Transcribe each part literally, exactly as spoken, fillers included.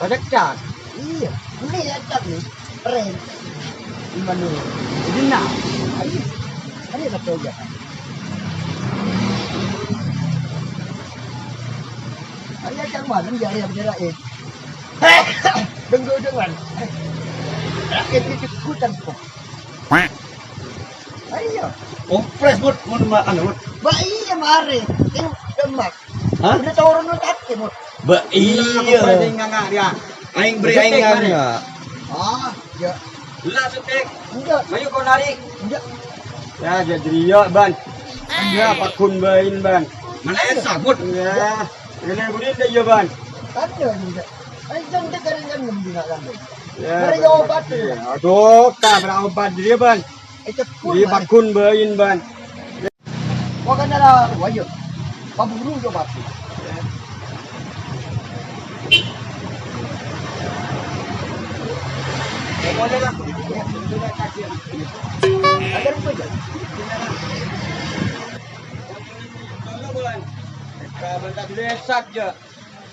Pacekcak. Iyâ, ini ya cak nih. Keren. Gimana? Jadi nah. Ayo. Ayo betul ya. Ayo cak malam ya, ya bener eh. Tunggu dengan. Rakyat itu kutan kok. Ayo. Kompres, Mut, mun ma-, anu, Mut. Ba iya, mare. Ting demak. Hah? Udah turun lu tapi, Mut. Ba iya. Kompres yang nganga dia. Aing beri aing nganga. Ah, ya. Lah, Sutik. Enggak. Ayo kau narik. Enggak. Ya, jadi iya, Ban. Enggak, pakun bain, Ban. Mana esa, Mut? Ya. Ini budi enggak iya, Ban. Ada juga. Ayo, jangan kita dengan ngembi nak lambe. Ya, Mari bener. Obat ya. Aduh, tak pernah obat dia, Ban. Eh, cekul, Iya, Ban. Pakun bain, Ban. Wah, kan ada, wah, iya. Paburu coba tuh. Ada rupa aja. Kapan tak dulu esak aja.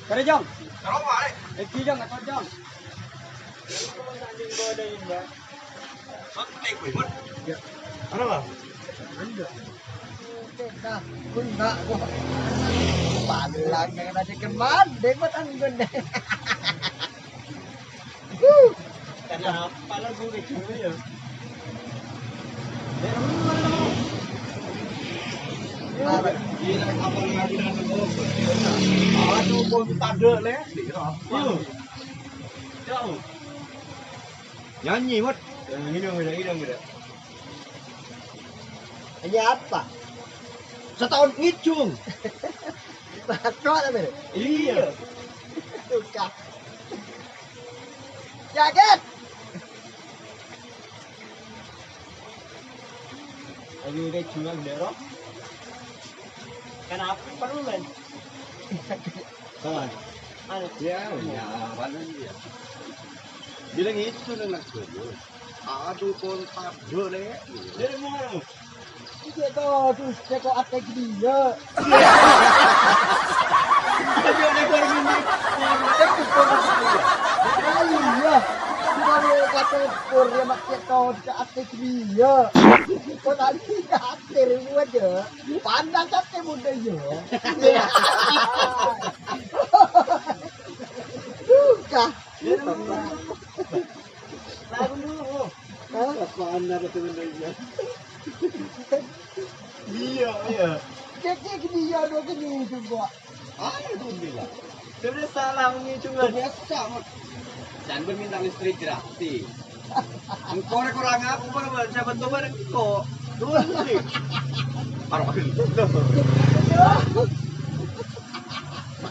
Kare, Jong. Kalau balik. Eh, Jong, atau Jong. Santai, gue, Mut. Ya. Kenapa? Enggak. Enggak, enggak, gua. Palang yang ada keman, deh, buat anggun deh. Huh. Kenapa lo gue kayak gini ya? Ya, rumah lo. Apa? Gila, apa lagi ada lo? Aduh, gue minta dek, Le. Iya. Jauh. Nyanyi, Mut. Nyanyi dong, beda, dong, beda. Nyanyi apa? Setahun ngijung. Batok apa ini? Iya. Suka. Jaget. Ayo, udah jual, Dero. Kenapa perlu, men? Salah. Anu. Ya, ya, paling ya. Bilang itu nang nak dulu. Aduh, kontak dulu, Le. Dari mana? Itu tuh, terus cek kok ate dia. Dia ada korban. Iya. Kita mau kata pur ya, mak, cek kok ate dia. Kok tadi khawatir gua aja. Pandang kate muda ya. Duh, kah. Lagu dulu. Hah? Apaan ada temen lainnya? Iya, iya. Cek, cek, dia dua kali juga. Ayo, tuh, bilang. Sudah salah menghitung. Biasa, Mat. Jangan minta listrik gratis. Engko' rè korang apa, Bang? Siapa tuh, Bang? Engko'. Dua kali. Parah.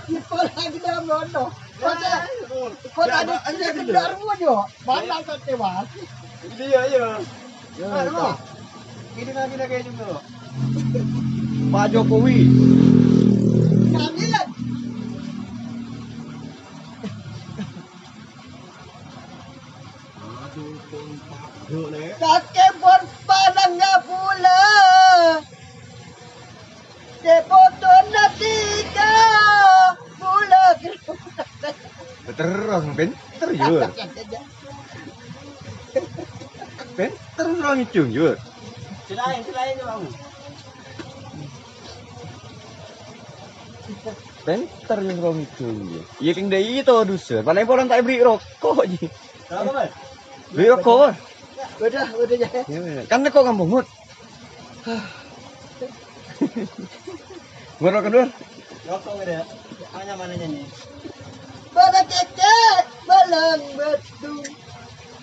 Kita lagi dalam londo. Kok ada, kok ada kendar mo, Jo? Mana kau tewas? Iya, iya. Ya, Pak, Pak. Ini lagi, lagi juga. Pak Jokowi. Kalian. Aduh, pon padha, Le. Kakek pon palangga pula. Depotona tiga pula. Terus, pinter, Yur. Pinter, Yur, ngitung, Yur. Selain, selain, Bang. Pinter, Yur, ngitung, Yur. Iya, keng dai itu, dusun. Paling polan tak beri rokok, ji. Berapa, Mas? Beli rokok. Udah, udah, ya. Ya, ya. Kan kok kampung, Mut? Mut, rokok dulu. Rokok udah. Mana, mananya nih? Pada keke, balang batu.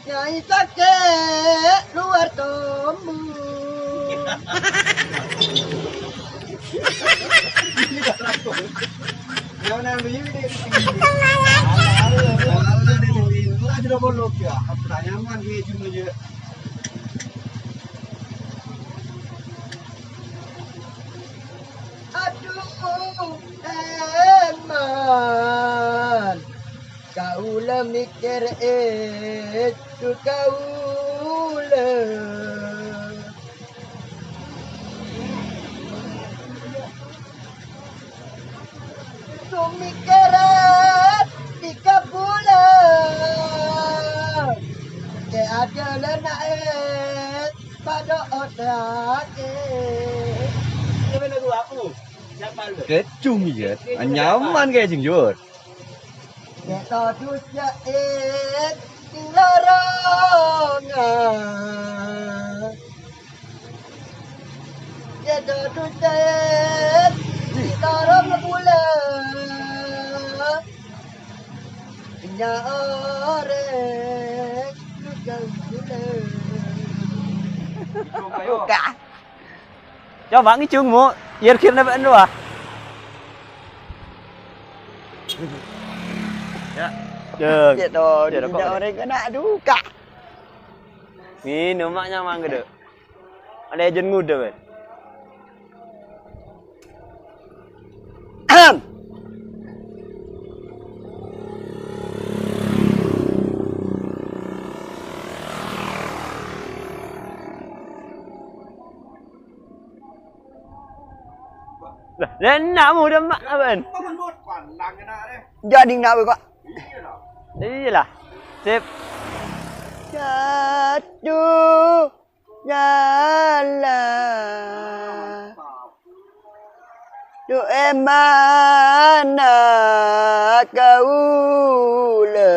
Nyai sake, luar tombu. Aduh, eman. Kaula mikir itu kaula. Sumikiran di kabula. Kecung, iyâ. Nyaman kèya, Jeng, Jur. Cè' todus jâèt sing lorongnga. Cè' todus jâèt sing lorongnga bulâ. Nya orèng jhâ' bulâ. Buka. Coba ngèjhung, Mo. Yèr-ghèr nèbâ'ân rowa. Ya. Jeng. Cè' to, Cè' to, kok nya orèng kèna duka. Ngènom, ma' nyamang ghâdhâ. Adâ jân ngodâ, wè. Ahem. Lah, enna' modâ, ma' apaan? Jadi enna' wè, kok. Iyâlah. Sip. Jatuh nyala. Du'e mana kaula.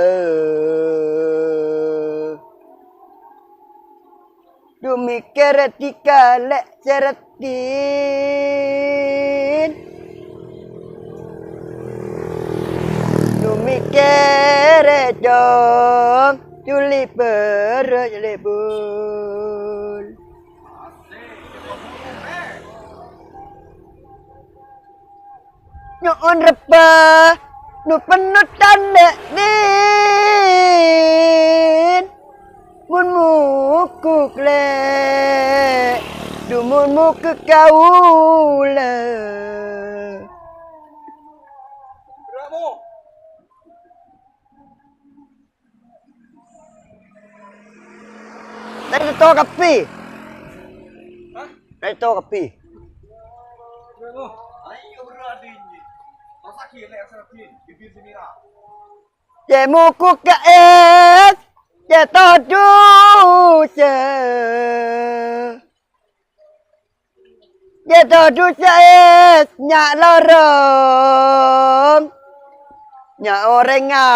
Du mèkkèrè dikale' sè raddhin. Du mèkkèrè cong, culi bârâ' lebur. Nyo'on rebbhâ, nu pennotan lè' din. Mon mogok lè', du mon mogok kaula. Nèko kabbhi. Hah? Nèko kabbhi. Ayo, berani. Rasa gila, serbi, bibir semira. Cè' mogok ka es, cè' todus. Yâ todus es nya' lorong, nya' orèngnga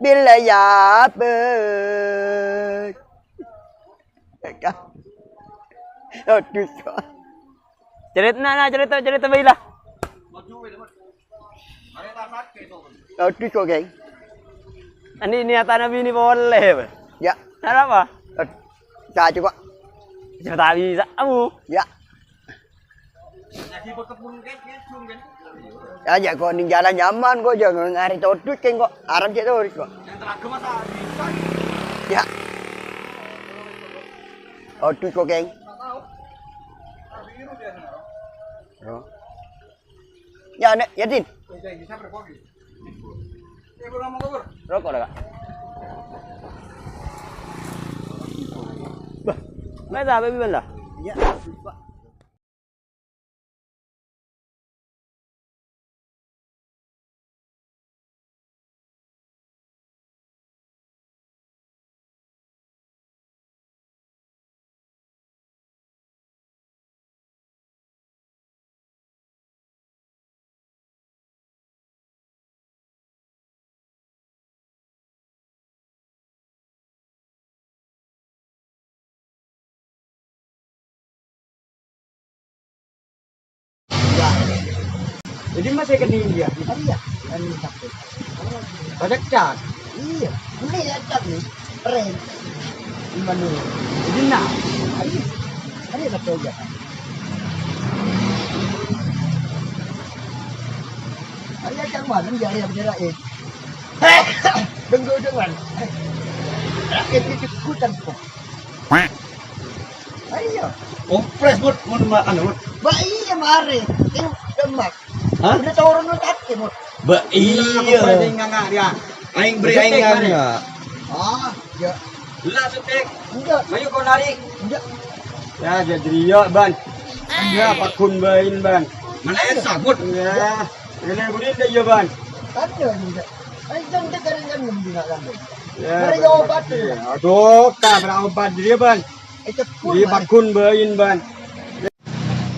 bilâ yabâs. Todus kok. Carètana, na, carèta, carèta bhâi la. Todus kok, Kèng. Ani niatana binè polè, Bâ. Yâ. Arapa? Tod-, ta' cokop. Yâ, ta' bisa, amu. Yâ. Yâ, jhâ' kok neng jhâlân nyaman kok, jhâ' ngarè todus, Kèng, kok. Arapa cè' todus kok. Yâ. Todus kok, Kèng. Yo. Ya, Nek, ya, Din. Rokok, Kak. Bâh, mè' ta' bâbi bân la? Iya, Pak. Jadi masih ke India, kita lihat. Kan sakit. Pada cat. Iya, ini ya cat nih. Keren. Gimana? Jadi nah. Ayo. Ayo kita coba. Ayo, cak mana dia yang belain? Denggo dengan. Rakyat itu ikutan kok. Ayo. Oh, fresh, Mut. Mun ma-, anu, Mut. Ba iya, mare. Ini demak. Hah? Udah turun lu tadi, Mut. Ba iya. Fresh, ini nganga dia. Aing beri aing nganga. Ah, ya. Lah, setek. Enggak. Ayo kau narik. Enggak. Ya, jadi yo, Ban. Ya, pakun bain, Ban. Mana es sabut? Ya. Ini budin deh, ya, Ban. Ada juga. Ayo, jangan dekarin kan, membina kan. Ya, Mari bener. Obat ya. Aduh, tak ada obat dia, Ban. Itu pun, Dia Ban. Pakun bain, Ban.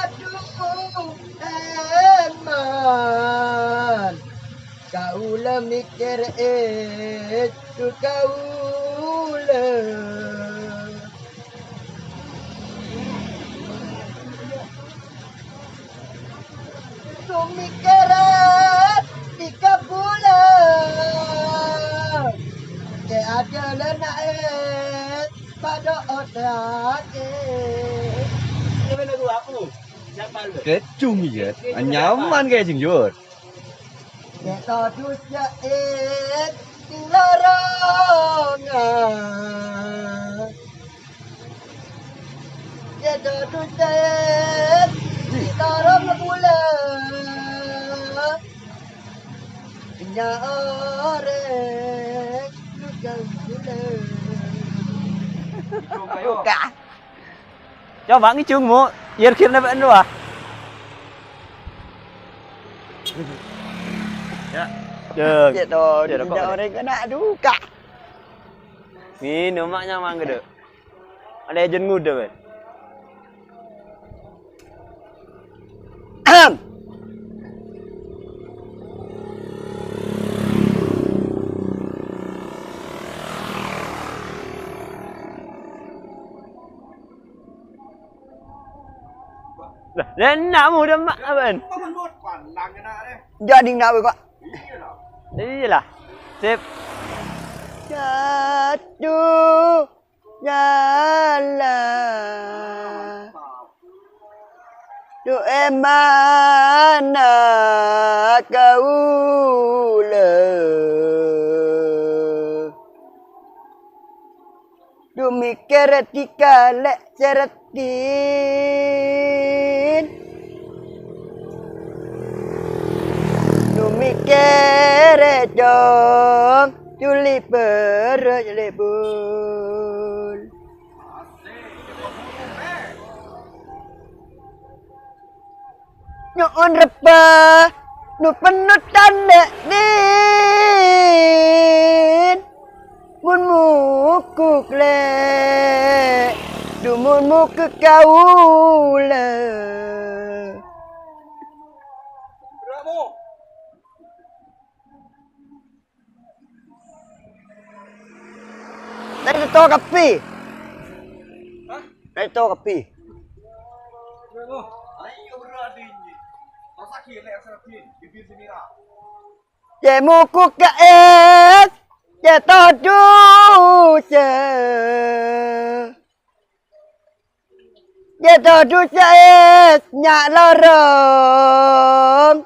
Adhu, èman. Kaulâ mèkkèr èdhu kaulâ. Sumèkkèr è dhika bulâ. Kè adâlâna è padâ ote'aghi. Kècung iyâ, nyaman kècung, Jur. Kèto dusa è sing lorongnga. Kèto dusa è sing lorongnga bulâ. Nya orèng dusa bulâ. Buka. Coba ngècung, Mo. Kir-kir nèbâ anu, ah. Ya. Deng. Cek to, Cek rokok, tidak deh. Orang kena duka. Minum, mak, nyaman gede. Ada ejen nguda, Ben. Em. Lah, enna' mo dâ' emma' apaan? Jadi enna' kok. Iyalah. Sip. Satu. Nyala. Du'e mana kaula. Du mikkere dikale sereddhin. Du mikkere cong, duli berro lebur. Nyo'on rebbhâ, no pennotan lè' din. Mon mogok lè', du mon mogok kaula. Tadi to kabbhi. Hah? Tadi to kabbhi. Cè' mogok ka es, cè' todus, cè'. Yâ todus es nya' lorong,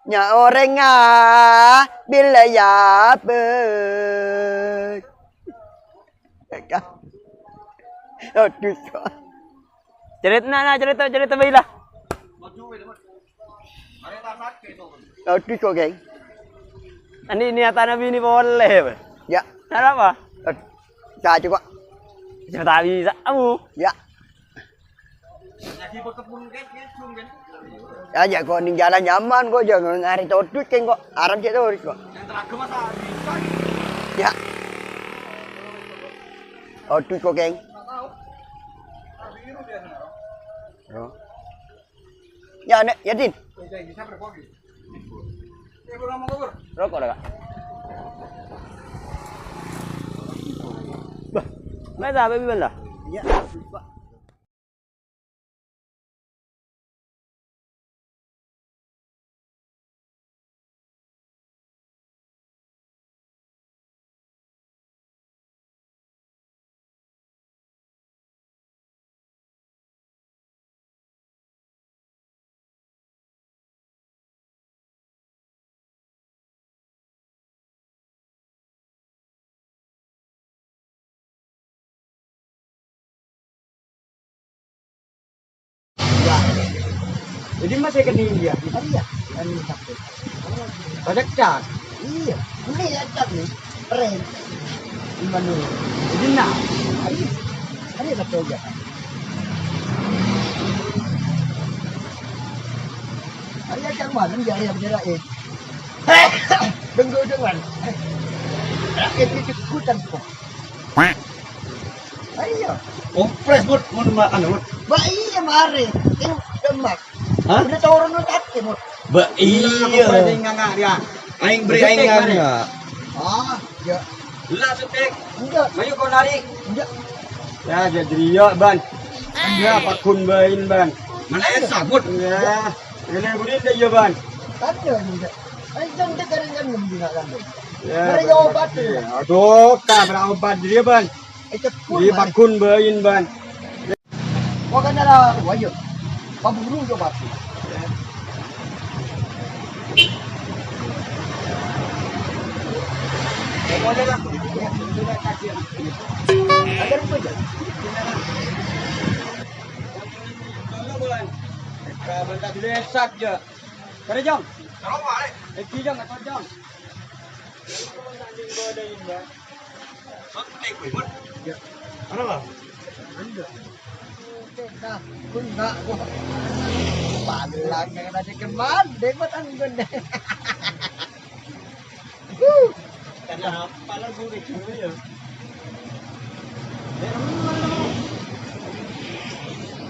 nya' orèngnga bilâ yâ bâs. Todus kok. Carètana, na, carèta, carèta bhâi la. Todus kok, Kèng. Andi' niyatana binè polè, bâ. Yâ. Arapa? Tod-, caca kok. Sè ta' bisa, abu. Yâ. Yâ, jhâ' kok neng jhâlân nyaman kok, jhâ' ngarè todus, Kèng, kok. Arapa cè' todus kok. Yâ. Todus kok, Kèng. Yo. Ya, Nek, ya, Din. Rokok, Kak. Bâh, mè' ta' bâbi bân la? Iya, Pak. Jadi masih kena India. Iya, kan sakit. Pada cat. Iya, ini ya cat nih. Keren. Gimana? Jadi nah. Ayo. Ayo, betul ya. Ayo, cak mana dia, ayo, bener, eh. Denggo dengan. Rakyat itu ikutan kok. Ayo. Oh, pres, Bud. Mun ma-, anu, Bud. Ba iya, mare. Ini demak. Hah? Udah turun lu tadi, Bud. Ba iya. Pres yang nganga dia. Aing beri aing nganga. Ah, ya. Lah, Sudek. Enggak. Ayo kau lari. Enggak. Ya, jadi ya, Ban. Ya, pakun bain, Ban. Mana ya sabut? Ya. Ini budi ya, Ban. Tanya juga. Ayo, jangan dengerin kan, nggak kan. Ya, Beri bener. Obat ya. Aduh, tak berobat dia, Ban. Eh, cepet, Dia Bang. Pakun bain, Ban. Gua kan ada, wah, iya. Paburu yo, Pak. Ada apa ya? Kalau bentar dulu, ya, sak, ya. Kare, Jong. Kalau balik. Eh, Jong, atau Jong? Santai, gue, Bun. Ya. Ada apa? Anda. Nah, gue enggak, gue. Pagelang, jangan ada keman, deh, buat anggun, deh. Wuh. Kenapa lagu kayak gini, ya? Eh, kamu mana, kamu?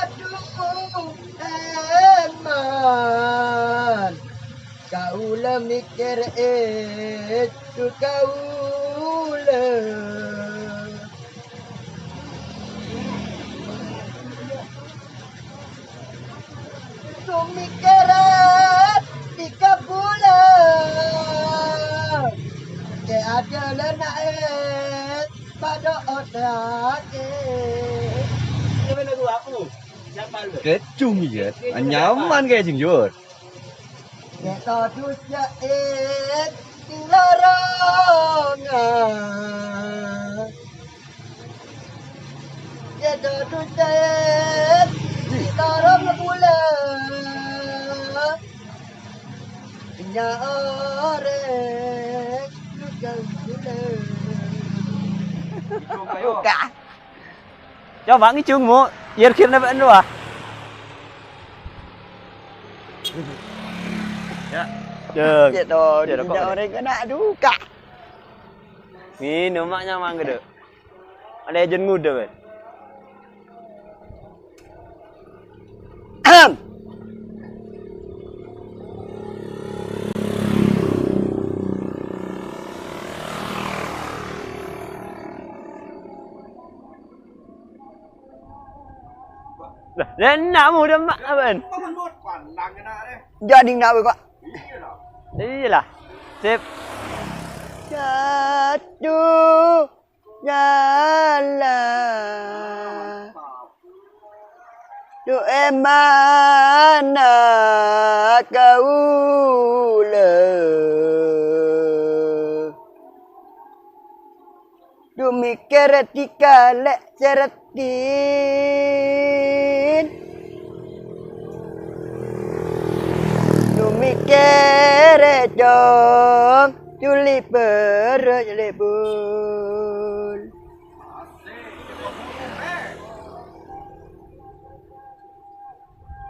Adhu, èman. Kaulâ mèkkèr èdhu kaulâ. Sumèkkèrè dhika bulâ. Kè adâlâna èdhu padâ ote'aghi. Kècung, iyâ. Nyaman kèya, Jeng, Yur. Kèto dhujâ èdhu ning lorongnga. Kèto dhujâ èdhu ning lorongnga bulâ. Nya orèng dhujâ bulâ. Buka. Coba ngèjhung, Mo. Kèr-kèr nèbâ'ân rowa. Ya. Jeng. Kèto, kèto, kok. Orèng kèna duka. Ngènom, ma' nyaman ghi'. Adâ jân ngodâ, bân. Ahem. Lah, enna' modâ ma' abâ'na. Jadi enna' bâ, Pak. Iyâlah. Sip. Satu. Nyala. Du èmana kaulâ. Du Kèrè dikala' sèrèddhin. Nu mèkkèrè, Cong, culi' bârâ' lebur.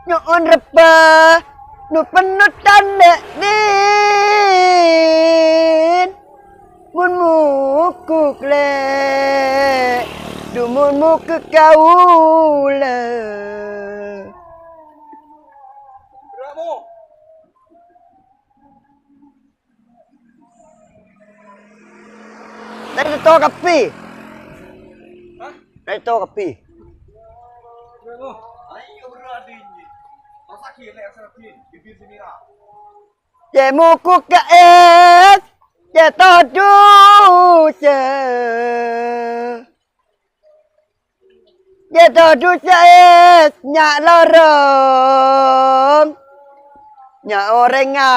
Nyo'on rebbhâ, nu pennotan lè' din. Mon mogok lè', du mon mogok kaulâ. Nèko kabbhi. Hah? Nèko kabbhi. Cè' mogok ka ès, cè' todusâ. Jâ' todusâ ès nya' lorong, nya' orèngnga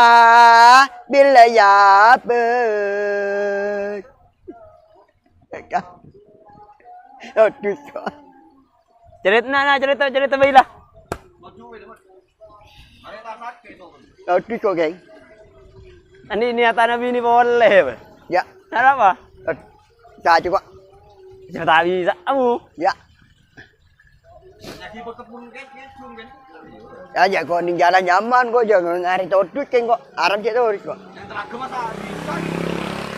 bilâ yâbâs. Todus kok. Carèta, na, na, carèta, carèta bhâi la. Todus kok, Kèng. Ani niatana binè polè, bâ. Yâ. Arapa? Ad-, saja kok. Sè ta' bisa, abu. Yâ. Yâ, jâ' kok nèng jhâlân nyaman kok, jâ' ngarè todus, Kèng, kok. Arapa cè' todus kok.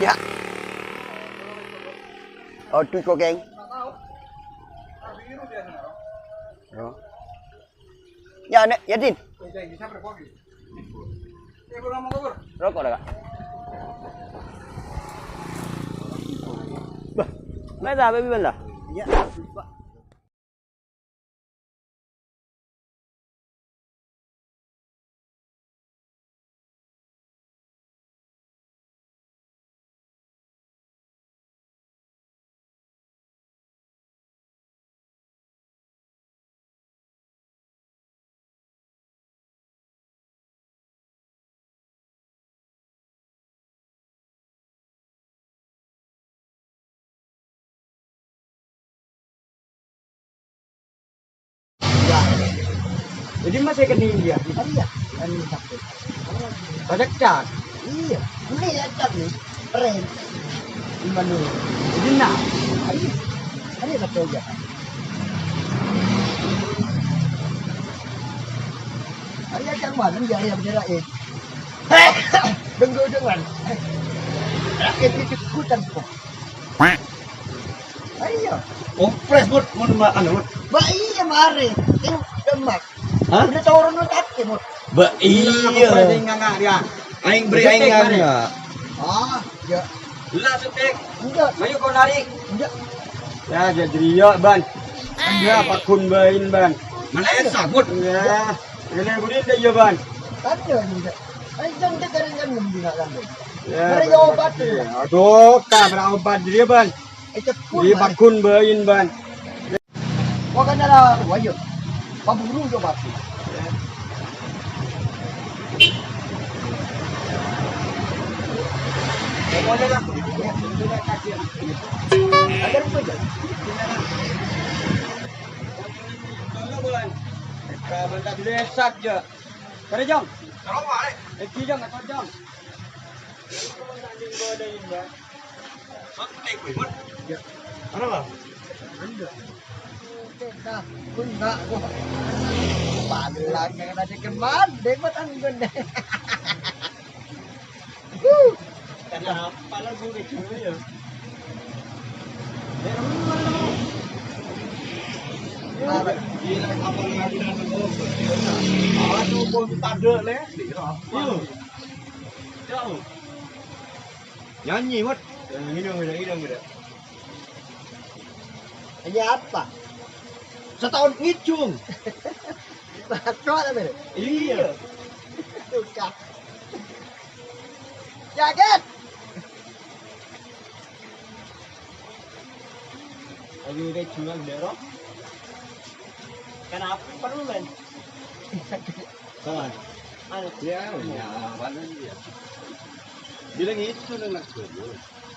Yâ. Todus kok, Kèng. Yo. Ya, Nek, ya, Din. Rokok dah, Kak. Bah, masa apa gimana? Iya, Pak. Jadi masih ke India. Iya. Anu, sakit. Pada cat. Iya. Ini ya cat nih. Keren. Gimana? Jadi nah. Ayo. Ayo, betul ya. Ayo, cak malam ya, ya, bener, eh. Denggo dengan. Rakyat itu ikutan kok. Ayo. Kompres, Mut, mun ma-, anu, Mut. Ba iya, mare. Ini Demak. Hah? Udah turun lu kaki, Mut. Ba iya. Kompres yang nganga dia. Aing beri aing nganga. Ah, ya. Lah, Sutek. Enggak. Mayu kau narik. Enggak. Ya, jadi ya, Ban. Enggak, pakun bain, Ban. Mana esa, Mut? Ya. Ini budin deh, ya, Ban. Ada, enggak. Ayo, jangan dikaringan, enggak, kan. Ya, mereka obat, ya. Aduh, tak pernah obat dia, Ban. Iya, pakun bain, Ban. Makanya lah, wah, iya. Paburu yo pasti. Ada apa, Jang? Bentar dulu, ya, Sat, ya. Kare, Jong. Iki, Jong, apa, Jong? Kenapa? Enggak. Enggak, enggak. Palang yang ada kemana? Deh, buat anggun deh. Kenapa lah gue kecil ya? Aduh, kok tanda, Le? Iya. Nyanyi, Mut. Nyanyi dong, nyanyi dong, nyanyi dong. Nyanyi apa? Setahun ngijung. Batok apa ini? Iya. Suka. Jaget. Ayo deh, jual deh, Rob. Kenapa perlu, men? Salah. Anu. Ya, ya, mana dia? Bilang itu nang nak dulu.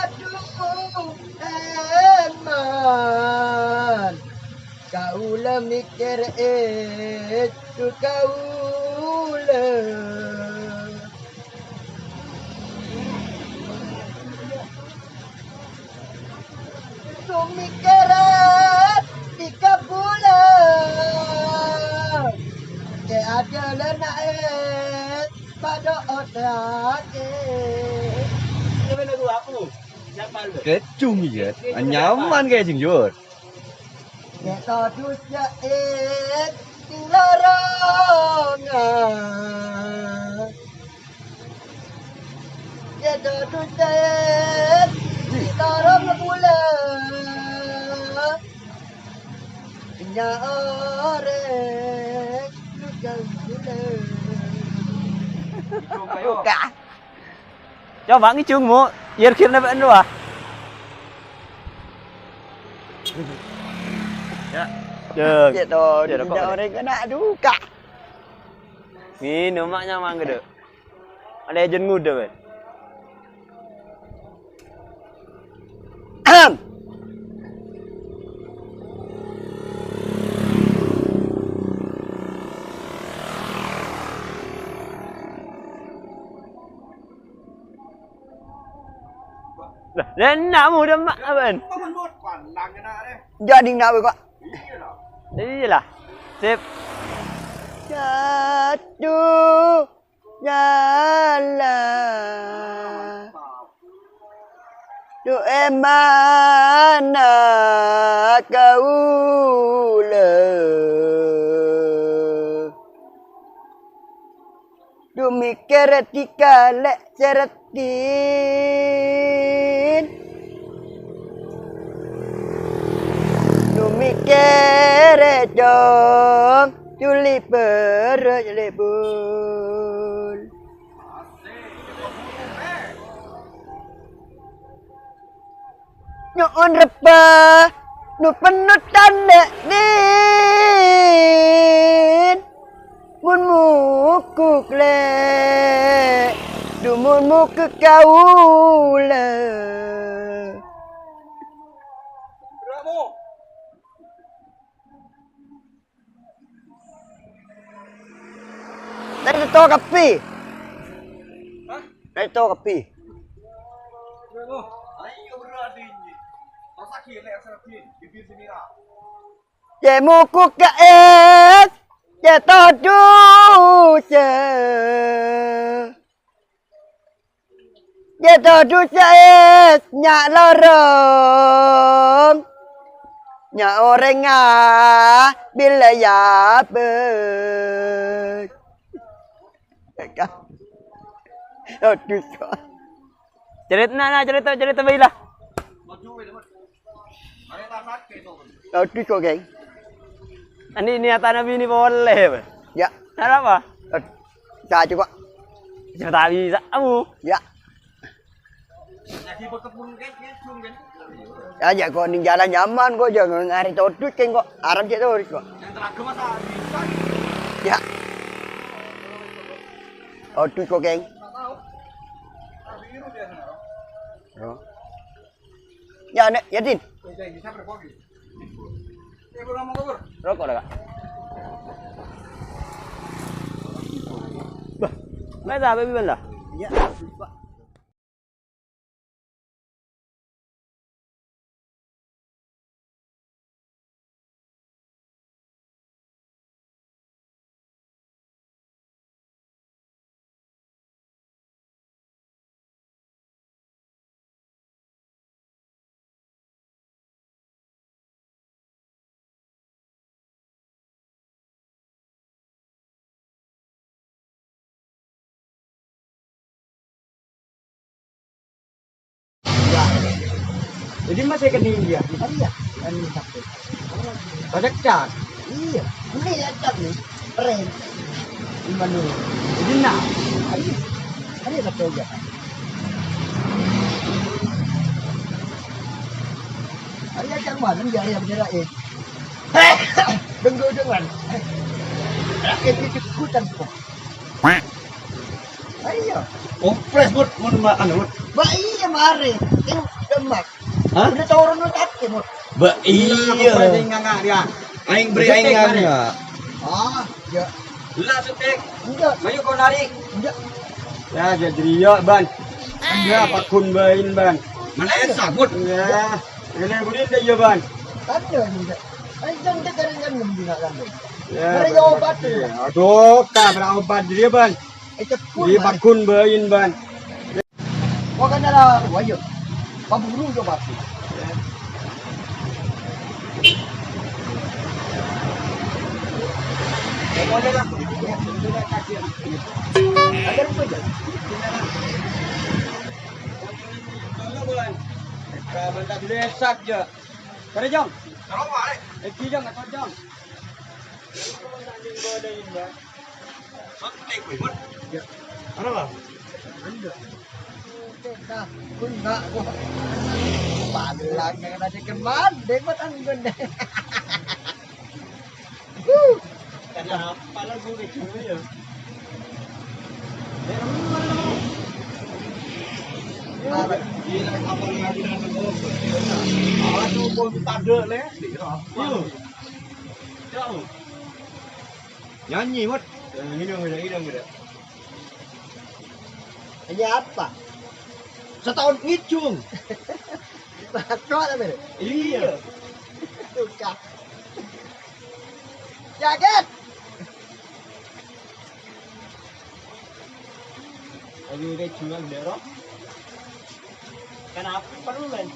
Adhu, Eman, kaulâ mèkkèr èdhu kaulâ. Sumèkkèrè dhika bulâ, kè ajhâlâna è padâ oteake. Kèjung, iyâ. Nyaman kè, Jeng, Jur. Kè todus jâ' è tinglorong. Yâ, dodus, Ded. Ditarong bulâ. Nya orèng dugal bulâ. Buka. Coba ngèjung, Mo. Yèr-ghirna bân rowa. Ya. Jeng. Yâ, to, Yâ, rokok nya ada. Orèng kèna duka. Ngènom, Ma', nyamang ghâdhu. Ada ejun muda, Bang. Ahem. Lah, enna' muda, Ma', apaan? Jadi enna' kok. Iyalah. Sip. Jatuh. Nyala. Du'e mana kaula. Du mikkere dikale sereddhin. Du mikkere, Cong, culi perro lebur. Nyo'on reppa, nu penno tandha'dhin. Mon mokok, Le', du mon mokok kaula. Nèko kabbhi. Hah? Nèko kabbhi. Cè' mokok ka es, cè' todus, cè'. Cè' todus ka es, nya' lorong. Nya' orèngnga bilâ yâ bâs. Todus kok. Carèta, na, na, carèta, carèta bhâi la. Todus kok, Kèng. Andi' niyatana binè polè, bâ? Yâ. Arapa? Ad-, caca kok. Carèta bisa, abu. Yâ. Yâ, jhâ' kok nèng jhâlân nyaman kok, jhâ' ngarè todus, Kèng, kok. Arapa cè' todus kok. Yâ. Todus kok, Kèng. Yo. Ya, Nek, ya, Din. Rokok dah, Kak. Bah, masa apa, Biban, lah? Iya, Pak. Jadi masih ke India. Iya, kan sakit. Pada cat. Iya, ini ya cat nih. Keren. Gimana? Jadi nah. Ayo. Ayo tak coba. Ayo cak mana dia, ayo bener, eh. Denggo dengan. Rakyat itu ikutan kok. Ayo. Oh, fresh, Bud. Mun ma-, anu, Bud. Ba iya, mare. Ini Demak. Hah? Udah turun lu tadi, Bud. Ba iya. Fresh, ini nganga dia. Aing beri aing nganga. Ah, ya. Lah, Sudek. Enggak. Mayu kau narik. Enggak. Ya, jadi iya, Ban. Ya, pakun bain, Ban. Mana es sabut? Ya. Ini budin deh, iya, Ban. Ada juga. Ayo, jangan kita ringan ngembi nak kan. Ya, Mereka obat iya. Aduh, kak, berapa obat dia, Ban? Eh, cepul, Ban. Pakun bain, Ban. Gua kan ada wajib. Paburu coba. Ada rupa aja. Mantap lesak aja. Kare, Jong. Eki, Jong, atau Jong. Santai, gue, Bud. Ya. Arapa? Anda. Kita pun nggak, wah. Palang yang ada di kemana? Dek, buat anggun deh. Wuh. Kenapa lah gue gitu ya? Aduh, kok tadâ', Le? Yo. Jauh. Nyanyi, Mut. Nyanyi dong, nyanyi dong, nyanyi. Nyanyi apa? Setahun ngijung. Bagus, apa ini? Iya. Suka. Jaget. Ayo, deh, jual, deh, Rob. Kenapa perlu, Len?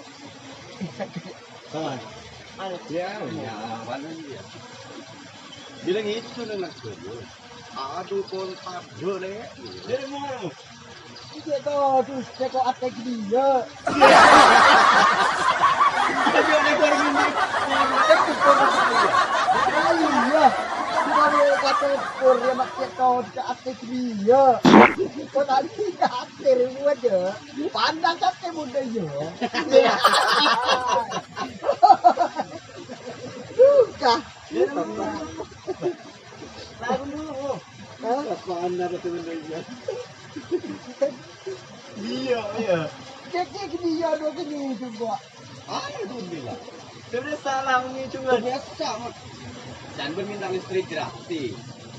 Kawan. Anu. Ya, ya, mana dia? Bilang itu nang dulu. Aduh, kontak dulu, Le. Dari mana? Iya, toh, terus ceko ate dia. Iya. Iya. Bukan kata kur, ya, mak, ceko ate dia. Kok tadi ate buat ya? Pandang ate muda ya. Duh, kah. Lagu dulu. Hah? Apaan ada temen dia? Iya, iya. Cek, cek, dia ada gini juga. Alhamdulillah. Sudah salah menghitung. Biasa, Mat. Dan berminta listrik gratis.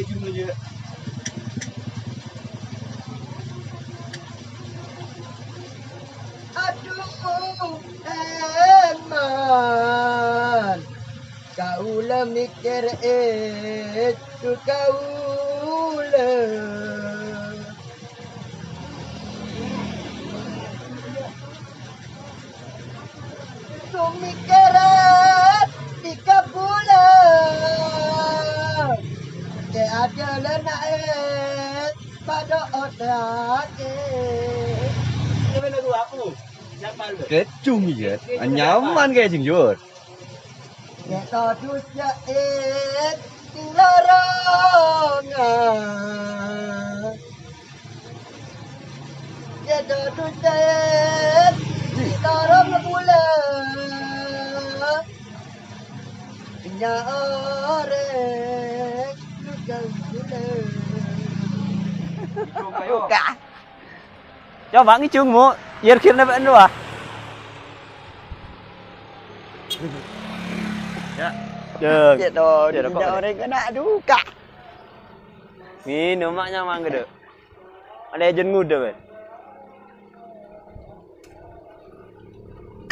kèya jumlana. Adhu, èman. Kaulâ mèkkèr èdhu kaulâ. Sumèkkèrè dhika bulâ, kè adâlâna èdhu padâ ote'aghi. Kèjung iyâ, nyaman kèjung, Jur. Kèto dhusa èdhu ning lorongnga. Kèto dhusa èdhu ning lorongnga bulâ. Nya orèng dhusa bulâ. Buka. Coba ngèjung, Mo. Kir-kir nèbâ anu, ah. Ya. Jeng. Cek to, Cek, rokok, nya Cek. Orèng kèna duka. Ngènom, Mak, nyaman gèdè. Ada ejun nguda, weh.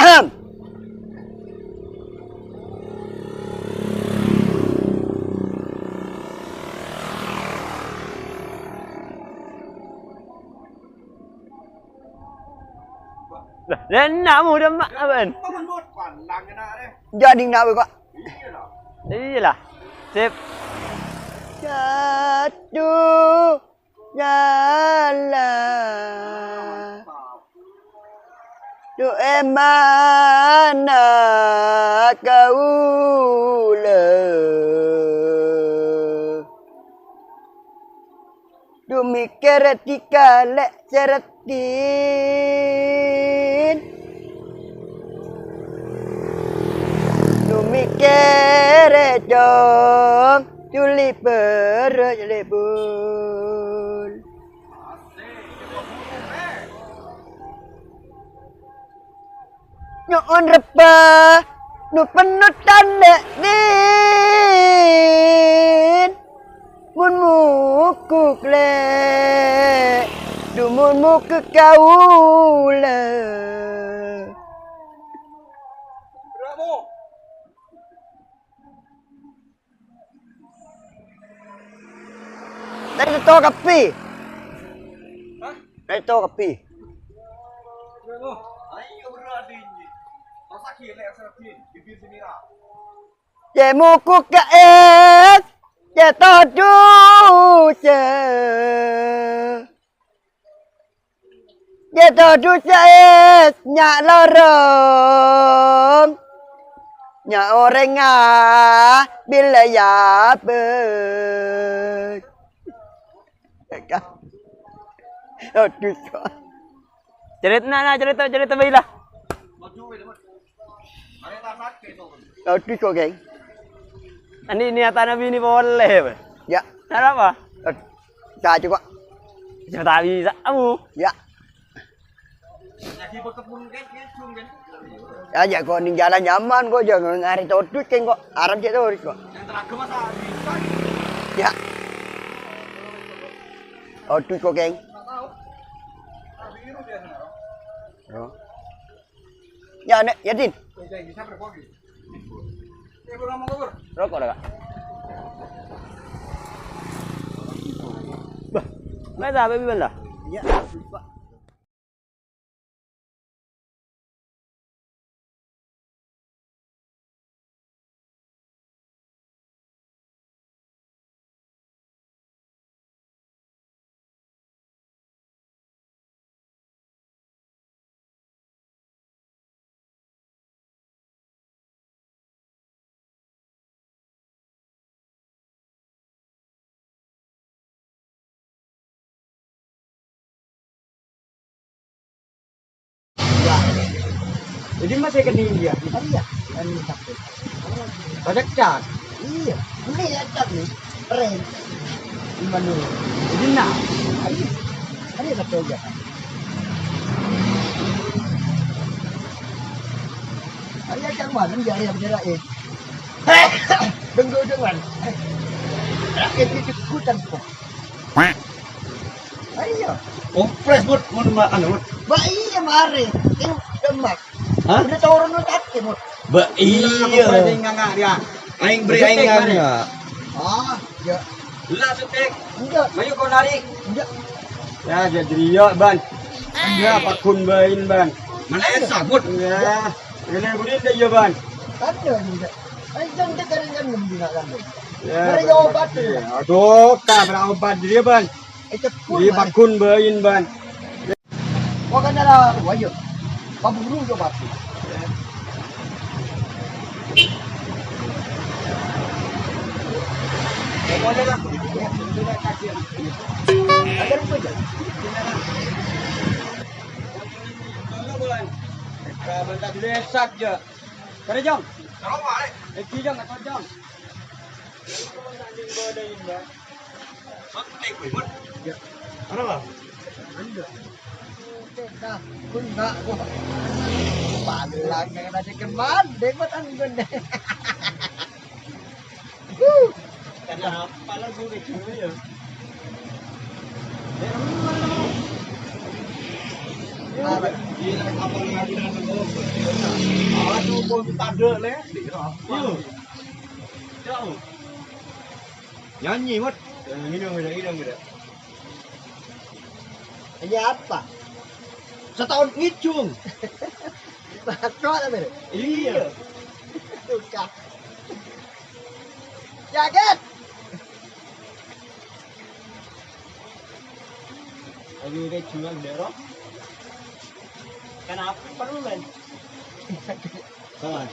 Ahem. Lah, enna' modâ, Mak, apaan? Jadi enna' wè, kok. Iyâlah. Sip. Jatuh nyala. Dhu èmana kaulâ. Dhu mèkkèrè dhika lè' sè raddhin. Dhu mèkkèrè, Cong, dhuli bârâ' lebur. Nyo'on rebbhâ, nu pennotan lè' din. Mon mogok lè', dhu mon mogok kaulâ. Tadi to kabbhi. Hah? Tadi to kabbhi. Ayo, berani. Masa gila, Asradin? Bibir semira. Cè' mogok ka èdhu, cè' to dhusa. Cè' to dhusa èdhu nya' lorong. Nya' orèngnga bilâ yâ bâs. Aduh, so. Carèta, na, carèta, carèta bhâi la. Aduh, so, geng. Ani niatana binè polè, Pak. Ya. Kenapa? Eh, caca, Pak. Siapa tak bisa, kamu? Ya. Ya, ya, kok ning jalan nyaman kok, jangan ngari todus, Keng, kok. Arep cek todus, kok. Ya. Todus, kok, Keng. Yo. Ya, Nek, ya, Din. Rokok, Kak. Bah, nggak tahu, Bang, lah. Ya, Pak. Jadi masih ke dia. Iya, kan sakit. Pada cat. Iya, ini ya cat nih. Keren. Gimana? Jadi nah. Ayo. Ayo satu aja. Ayo cak mana dia, dia bergerak, eh. Tunggu dengan. Rakyat itu ikutan kok. Ayo. Oh, fresh, Mut. Mun ma-, anu, Mut. Ba iya, mare. Ini demak. Hah? Udah turun lu sakit, Mut. Ba iya. Fresh yang nganga dia. Aing beri aing nganga. Ah, ya. Lah, Sutek. Enggak. Ayo kau narik. Enggak. Ya, jadi iya, Ban. Iya, pakun bain, Ban. Mana sabut? Ya. Ini budi iya, Ban. Ada juga. Ayo, jangan kita dengan nembina kan. Ya, Mari bener. Obat dulu. Aduh, tak berobat dia, Ban. Eh, cepet, Iya, Ban. Pakun bain, Ban. Kok kan ada, wah, iya. Paburu yo pasti. Kare, Jong. Egi, Jong, atau, Jong. Penting, Bud. Ya. Kenapa? Anda. Dah, pun enggak, gua. Paling lagi kena cekeman, deh, buat anggun deh. Wuh. Kenapa lagu kayak gini ya? Aduh, kok tanda, Le? Iya. Jauh. Nyanyi, Mut. Eh, ngidung, ngidung, ngidung, ngidung. Ini apa? Setahun ngijung. Bakal apa, Bre? Iya. Tukar. Jaget. Ayo, kita jual, Bro. Kenapa perlu, men? Kawan.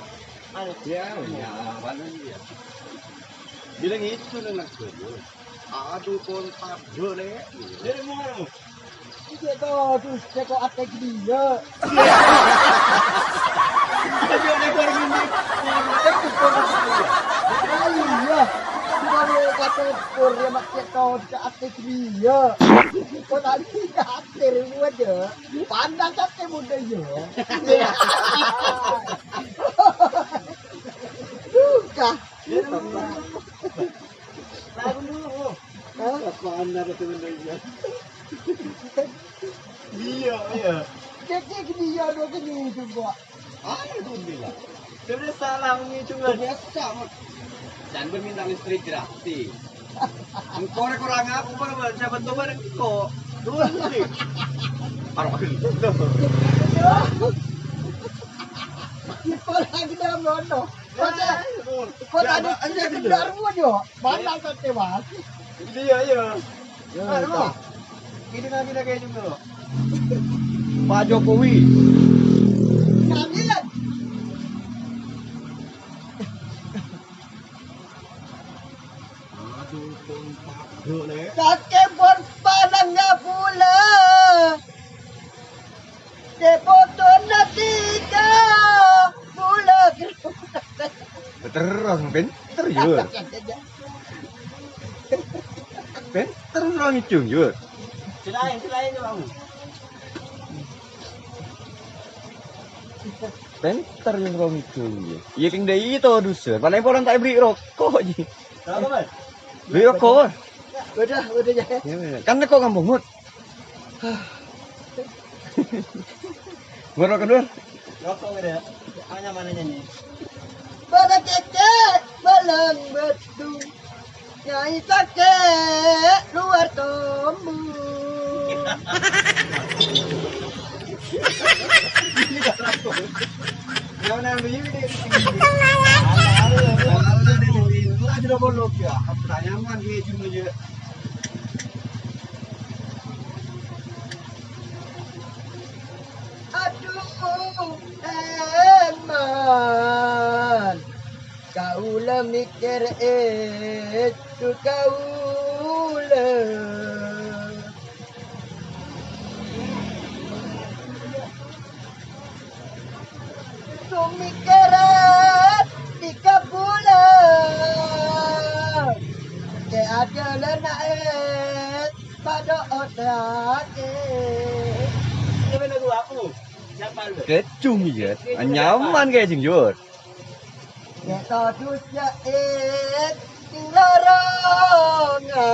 Anu. Ya, ya, paling ya. Bilang itu nang nak dulu. Aduh, kontak dulu, Le. Dari mana, Mu? Iya, toh, terus cek kok ate dia. Iya, ada korban. Iya. Kita mau kata pur, ya, mak, cek kok ate dia. Kok tadi ate buat ya? Pandang ate muda ya. Buka. Lagu dulu. Hah? Apaan ada temen lainnya? Iya, iya. Cek, cek, dia dua kali itu, Pak. Ah, itu dia. Sudah salah ini cuma biasa, Mat. Jangan minta listrik gratis. Engkau kurang apa, Mat? Siapa tahu ada engkau. Dua kali. Arwah itu. Kita lagi dalam londo. Kota, kota di sekedar mo, yo. Mana kau tewas? Iya, iya. Ya, Pak, Pak. Ini nanti lagi juga, loh. Pak Jokowi. Ngambilan. Aduh, pun Pak Jokowi. Kakek pun palang nggak pula. Depotona tiga bulan. Terus, pinter, ya. Pènter soro ngèjhung, Jur. Sè laèn, sè laèn, Bang. Pènter soro ngèjhung, ya. Iyâ, kèng dâ' iyâ to, dusa. Palèng polana ta' èberri' roko', ji. Berapa, Bang? Berri' roko', Bang. Udah, udah, ya. Kan engko' ngampong, Mut. Mut, roko' dulu. Roko' ada. Mana, mana nyanyi? Pada kèkè, balâng bâdhu. Nyai sakè' lowar tombu. Adhu, Eman. Kaulâ mèkkèr èdhu kaulâ. Sumèkkèr è kabulâ. Kè adâlâna èdhu padâ otakè. Kèjhung, iyâ. Nyaman kèjhung, Jur. Yâ todus jâ' è tinggal roma.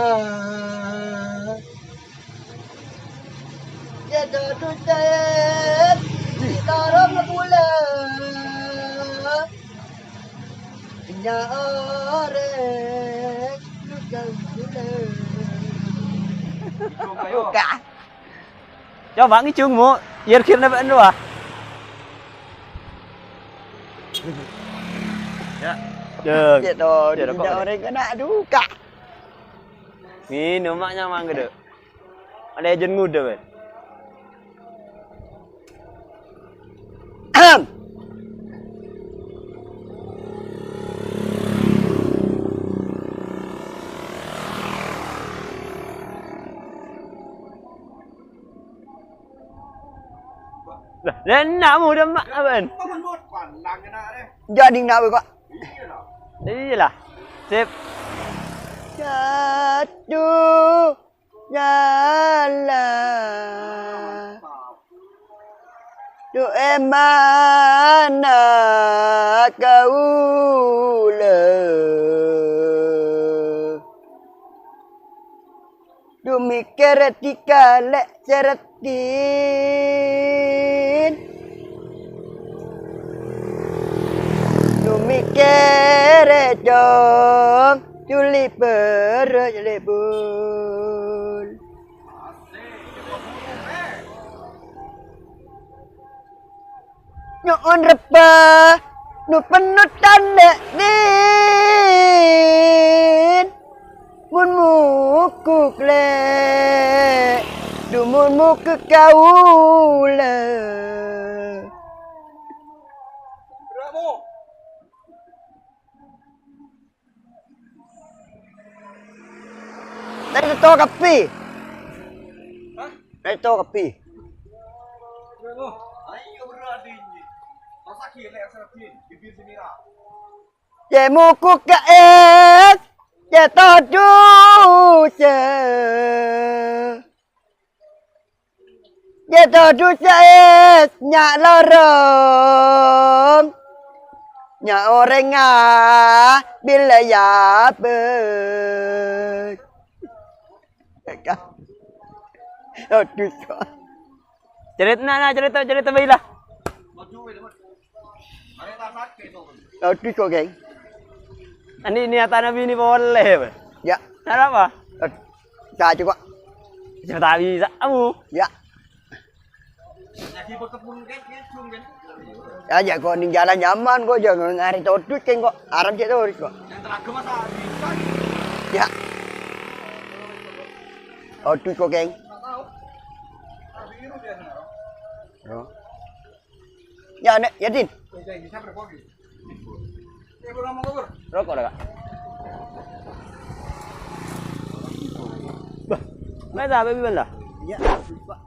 Yâ todus jâ' è tinggal roma bulâ. Nya orèng duka bulâ. Buka. Coba ngèjhung, Mo. Yèr-ghirna bâ'na rowa. Ya. Jeng. Gitu, jeng, rokok. Tidak orang kena duka. Minum, mak, nyamang gede. Ada ejun muda, Bang. Ahem. Lah, enak muda mak apaan? Jadi nak kok. Iyalah. Sip. Satu. Nyala. Du'e mana kaula. Du mikkere dikale cereddin. Du mikkere jong juli berro juli bul. Nyo'on rebba nu penno tandha'dhin. Mon mokok le, du mon mokok kaula. Tadi to kapi. Hah? Tadi to kapi. Cè' mokok ka es, cè' todus. Cè' todus es, nya' lorong. Nya' orèngnga bilâ yabâs. Todus. Carètana, na, carèta, carèta bhâi la. Todus kok, Keng. Ani niatana binè polè, bâ. Ya. Arapa? Ad-, ta' cokop. Carèta bisa, amu. Ya. Ya, ya, kok ning jalan nyaman kok, jangan ngare todus, Keng, kok. Arep cè' todus kok. Ya. Todus kok, Keng. Yo. Ya, Nek, ya, Din. Rokok, Kak. Bah, mè' ta' bâbi bân la? Ya, Pak.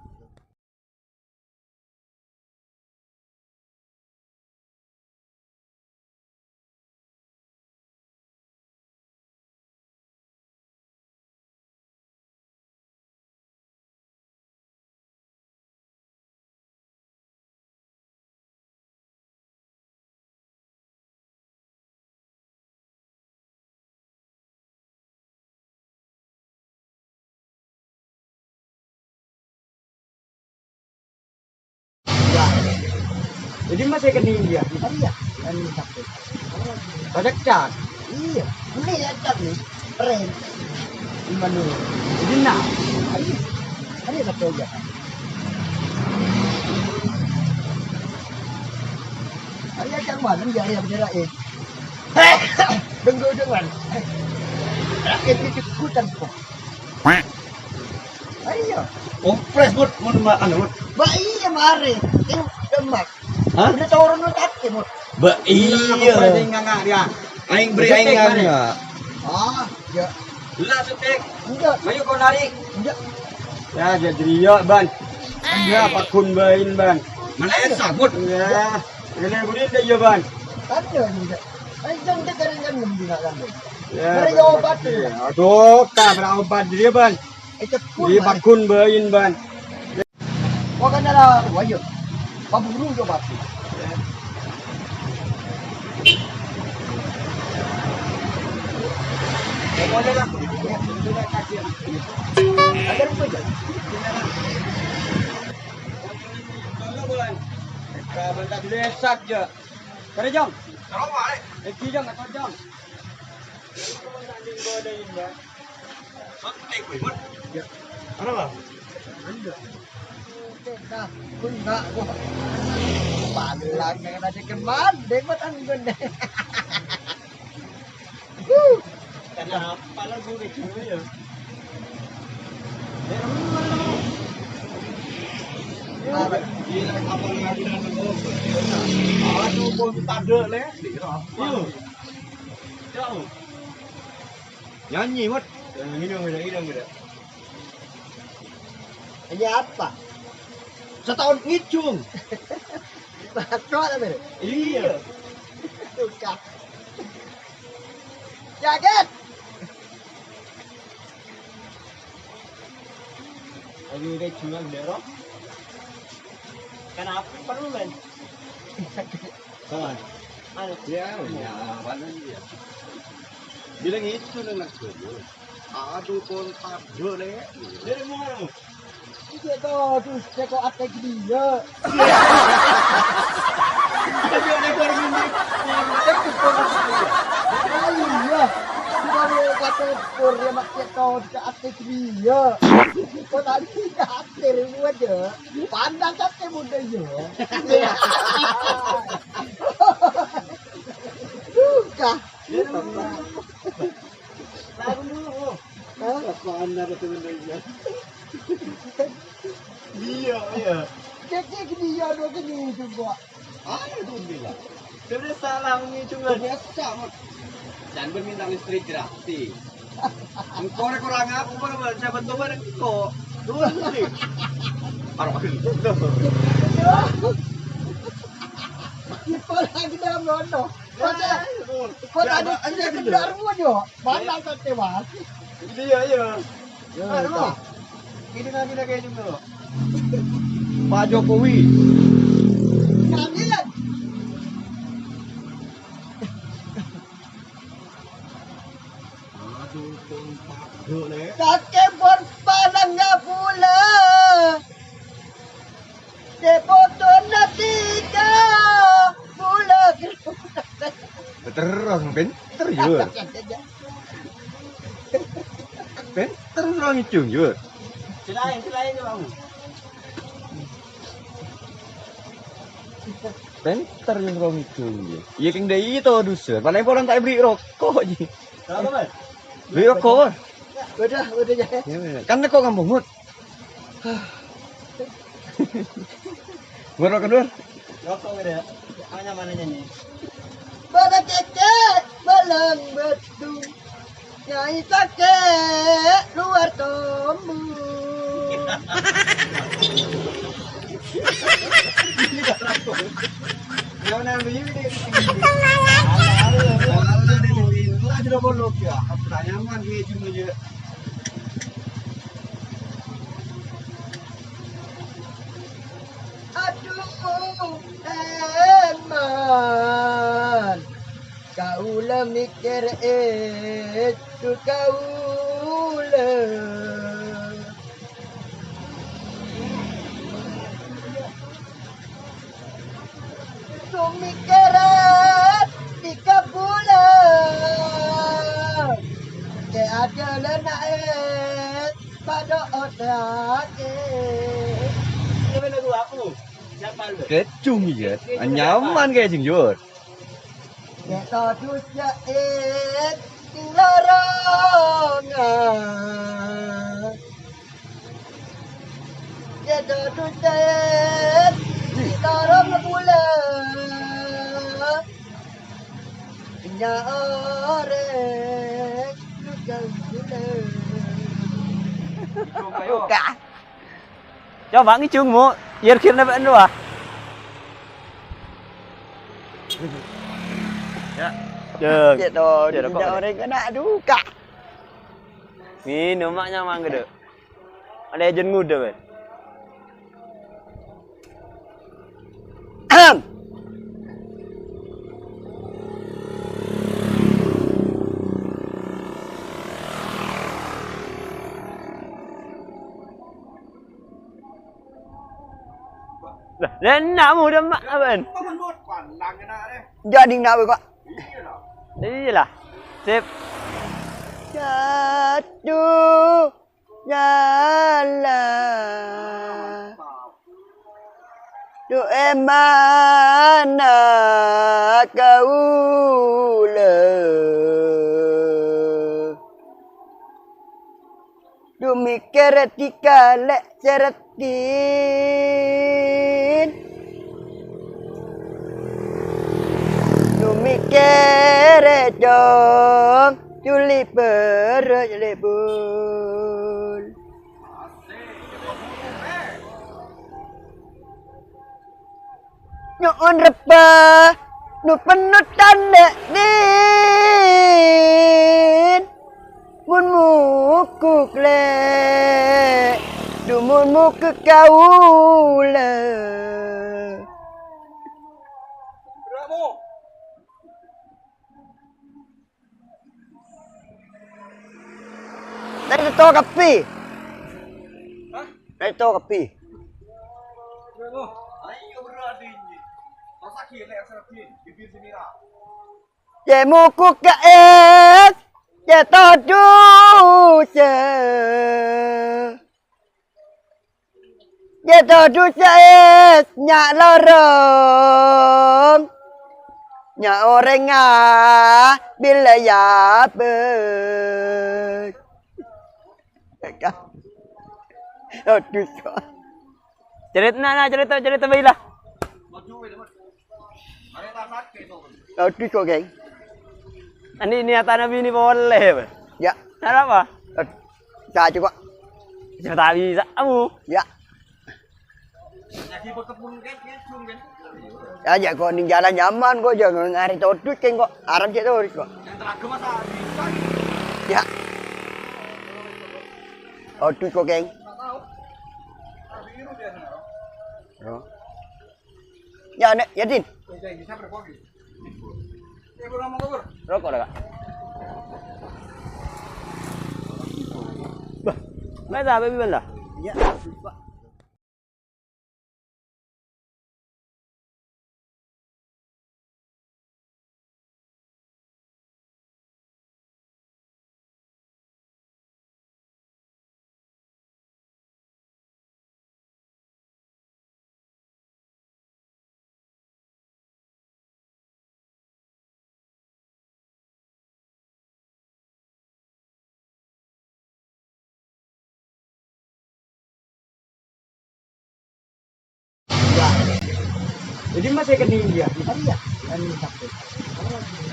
Jadi masih kena dia. Iya, kan ini sakit. Pada cat. Iya, ini ya cat nih. Keren. Gimana? Jadi nah. Ayo. Ayo, satu aja. Ayo, cak malam, ya, ya, bener, eh. Denggo dengan. Rakyat itu ikutan kok. Ayo. Kompres, Mut, mun ma-, anu, Mut. Ba iya, mare. Ini Demak. Hah? Udah turun lu tadi, Mut. Ba iya. Kompres yang nganga dia. Aing beri aing nganga. Ah, ya. Lah, Sutek. Enggak. Ayo kau narik. Enggak. Ya, jadi iya, Ban. Ya, pakun bain, Ban. Mana yang sabut? Ya. Ini budi dia, iya, Ban. Ada juga. Ayo, jangan dekarin kan, enggak kan. Ya, Mari bener. Obat, ya. Aduh, tak pernah obat dia, Ban. Eh, cekul, Iya, Ban. Pakun bain, Ban. Wah, kan ada, wah, iya. Paburu coba tuh. Ada apa aja? Kapan tak dulu esak, ya. Kare, Jong. Kalau balik. Eh, Jong, atau Jong. Santai, gue, Bud. Ya. Kenapa? Enggak. Enggak, gue enggak, gue. Paling lagi kena dikit mandek, buat anggun deh. Huh. Kenapa lo gue kecil ya? Ya, lu, lu. Apa? Gila, apa lagi ada lo? Aduh, gue minta dek, Le. Iya. Jauh. Nyanyi, Mut. Nyanyi dong, beda, beda, beda. Nyanyi apa? Setahun ngijung. Batok apa, Bro? Iya. Suka. Jaget. Lagi udah jual, Bro. Kenapa perlu, men? Kawan. Anu. Ya, ya, paling ya. Bilang itu nang nak dulu. Aduh, kontak dulu, ya. Dari mana, Mu? Itu tuh, terus ceko ate dia. Tapi ada korban di, korban itu korban. Iya. Kita mau kata korban mak ceko di ate dia. Kok tadi kate buat ya? Pandang kate muda ya. Duh, kah? Lagu dulu, Bu. Hah? Apaan ada temen dia? Iya, iya. Cek, cek, dia dua kali itu, Pak. Ayo, tuh, bilang. Dia udah salah, Umi, cuma. Biasa, Mat. Jangan minta listrik gratis. Engkau kurang apa, Mat? Siapa tuh, Mat? Engkau. Tuh, sih. Parah. Itu lagi dalam londo. Kok tadi, kok tadi kendar mo, Jo? Mana kau tewas? Iya, iya. Ya, Pak, no. Ini lagi, lagi aja dulu. Pak Jokowi. Kalian. Aduh, pon Pak, dulu, Le. Kakek pon palang nggak pula. Depotona tiga puluh. Terus, pinter, Yur. Pinter, orang ngijung, Yur. Selain, selain, Bang. Pinter, Yur, orang ngijung, Yur. Iya, keng dai itu, dusun. Paling orang tak beri rokok, ji. Berapa, Mas? Beri rokok. Udah, udah, ya. Ya, ya. Kan kok kampung, Mut? Mur, rokok dulu. Rokok udah. Mana, mananya nih? Pada keke, balang batu. Nyai sake, luar tombu. Yang namanya ini. Alhamdulillah, sudah bolong ya. Pertanyaan gue cuma aja. Aduh, Eman. Kaula mikir itu kaula. Padha otage. Ini lagu aku. Siapa lu? Kecung, iya. Nyaman kayak jeng, Jur. Cè' todus ca'èt sing lorongan. Cè' todus ca'èt sing lorong bulâ. Nya orèng dugal bulâ. Buka. Coba ngèjhung, Mu. Yer-yer nèbâ anu, ah. Ya. Jeng. Gitu, ya, rokok. Orèng kènè' duka. Ngènom, Mak, nyamang gede. Ada ejen nguda, Bang. Ahem. Lah, lah, enna' muda, Mak, apaan? Jadi enna' kok. Iyalah. Sip. Satu nyala. Du'e mana kaula. Du mikkèr dikale' sè raddhin. Du mikkèr, Cong, juli bârâs lebur. Nyo'on rebbhâ, nu pennotan lè' din. Mon mogok lè', du mon mogok kaula. Nèko kabbhi. Hah? Nèko kabbhi. Ayo, bro, adinye. Rasa gila, rasa gila. Bibir semira. Cè' mogok ka es, cè' todus. Yâ todus es nya' lorong, nya' orèngnga bilâ yâ bâs. Todus kok. Carèta, na, na, carèta, carèta bhâi lah. Todus kok, geng. Ani niatana bini polè, Pak. Yâ. Arapa? Todus. Sa coba. Bisa ta' bisa, amu. Yâ. Yâ, jâ' kok nèng jhâlân nyaman kok, jâ' ngarè todus kèng kok. Arapa cè' todus kok. Yâ. Todus kok, kèng. Yo. Yâ, nè, Yadin. Roko' la, Kak. Bâh, mè' tapè bi' bâlâ? Yâ, Pak. Jadi masih ke India. Iya, kan sakit.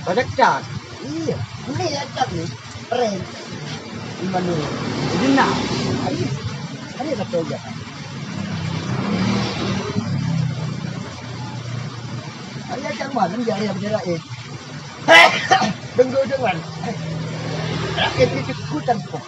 Banyak cat. Iya, ini ya cat nih. Keren. Gimana? Jadi nah. Ayo. Ayo satu aja. Ayo, cak mana dia, dia bener, eh. Denggo dengan. Rakyat itu ikutan kok.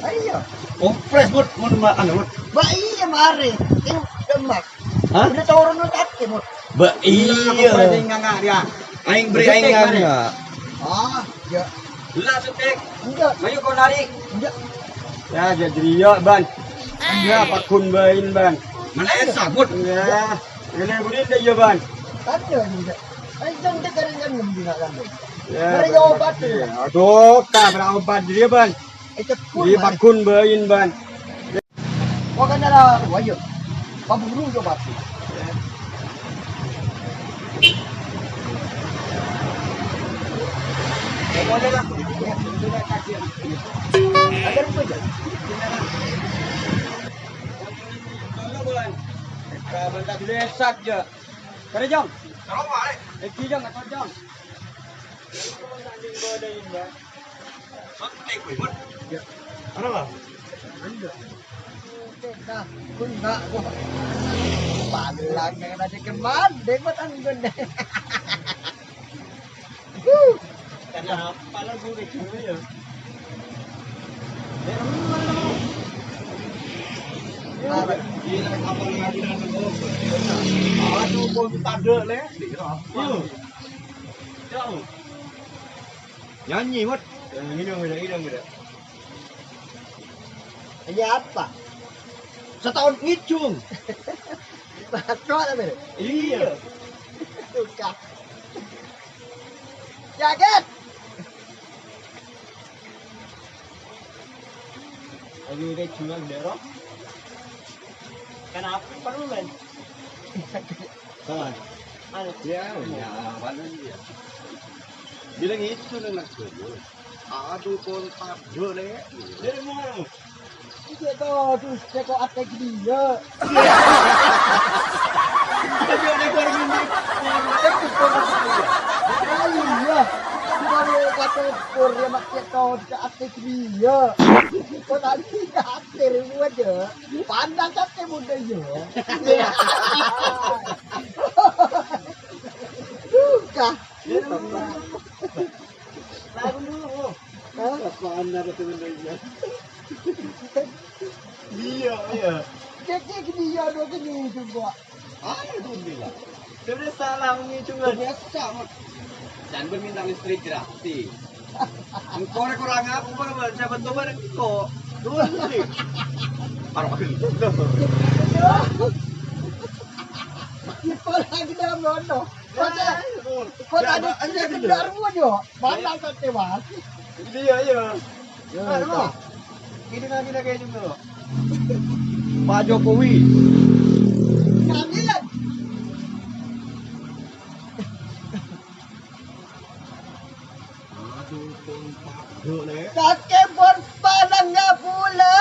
Ayo. Kompres, Bud, mun ma-, anu, Bud. Ba iya, mare. Ini demak. Hah? Udah turun lu tadi, Bud. Ba iya. Kompres yang nganga dia. Aing beri aing nganga. Ah, ya. Lah, setek. Enggak. Ayo kau narik. Enggak. Ya, jadi ya, Ban. Ya, pakun bain, Ban. Mana Esa, Bud? Ya. Ini budin deh, ya, Ban. Tanya juga. Ayo, jangan dengerin kan, nggak kan, Bud? Ya, Beri obat, ya. Aduh, tak berobat dia, Ban. Ècebbhur, Iyâ, Bang. Paggun bâ'na, Bang. Wah, kan ada, wah, iyâ. Paburu, coba. Kare, Jong. Assalamualaikum. Iki, Jong, atau, Jong? Ana, Bang? Enggak. Enggak, gua enggak, gua. Palang dengan aja kemana, deh, gua tanggung deh. Kenapa lo gue cuma ya? Aduh, kok tanda, Le? Yo. Yo. Nyanyi, Mut. Eh, ngidung, ngidung, ngidung, ngidung. Nyanyi apa? Setahun ngijung. Batok apa, Bre? Iya. Suka. Jaget. Ayo, udah jual, Bro. Kenapa perlu, men? Kawan. Anu. Ya, ya, paling dia. Bilang itu nang nak dulu. Aduh, pon tabdo, Le. Dari mana? Itu tuh, terus ceko ate dia. Aduh, ada korban. Iya. Baru kata pur ya, mak, ceko ate dia. Kok tadi khawatir gua aja. Pandang kate muda ya. Duka. Lagu dulu. Hah? Apaan apa tuh benernya? Iya, iya. Cek, cek, dia dong, ini juga. Ayo, tuh, bilang. Sebenarnya salah ngicung aja. Biasa, Mat. Jangan minta listrik gratis. Engko' rè korang apa, Bang? Siapa tahu ada engko'. Dulu nih. Parah. Ipol lagi dalam lono. Kota, kota di, di kendar mo, yo. Mana kate, Mas? Iya, iya. Ya, mana, itu. Mas? Ini lagi, lagi juga. Pak Jokowi. Kami lagi. Aduh, pon padha, Le. Kakè pon panangnga pula.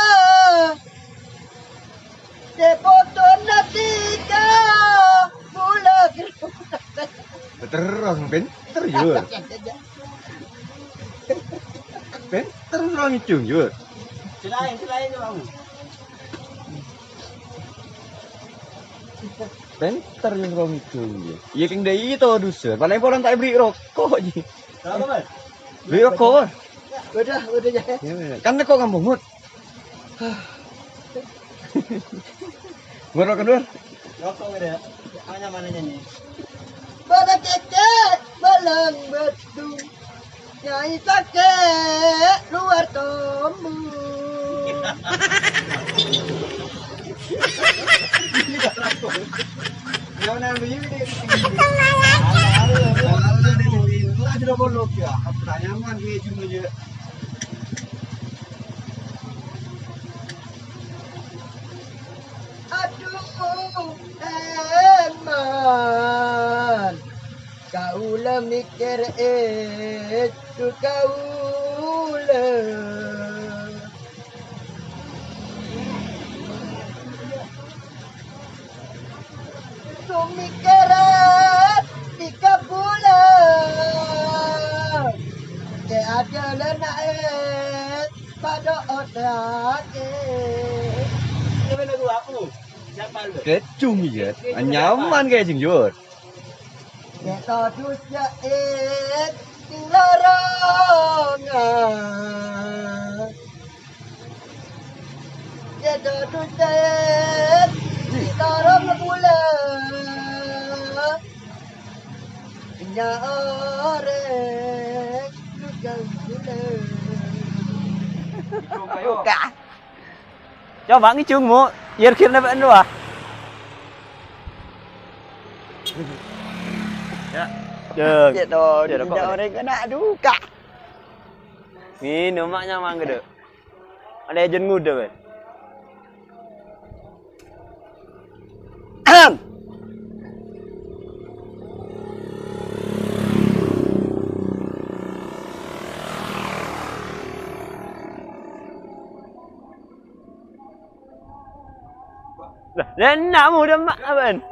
Depotona tiga pula. Terus, pinter, Jur. Pinter, terus orang ngicung, Jur. Selain, selain, Bang. Pènter ya wong itu, ya. Iya, kèng dâ' iyâ to, Dusèr. Palèng polana ta' èberri' roko', ya. Roko', Mas? Berri' roko', Mas. Udah, udah, ya. Ya, ya. Kan kok kampung, Mut? Buat roko' dulu. Roko' udah. Mana, mananya nih? Bâdâ kèkè, bâlâng bâdung. Nyai sakè' luar tombu. Aduh, eman. Kaulâ mèkkèr èddu kaulâ. Sumèkkèr di kabulâ. Kè adâlâna èddu padâ otakè. Kècung, iyâ. Nyaman kècung, Jur. Kèto dusa èddu ning lorongan. Kèto dusa èddu ning lorongan pula. Nya orèng duka pula. Buka. Coba ngicung, Mu. Kir-kir nèbâ endo, ah. Ya. Jeng. Ya, to, ya, rokok. Orèng kèna duka. Ngènom, Mak, nyaman gede. Ada ejun nguda, weh. Ahem. Lah, lah, enna' muda ma' apaan?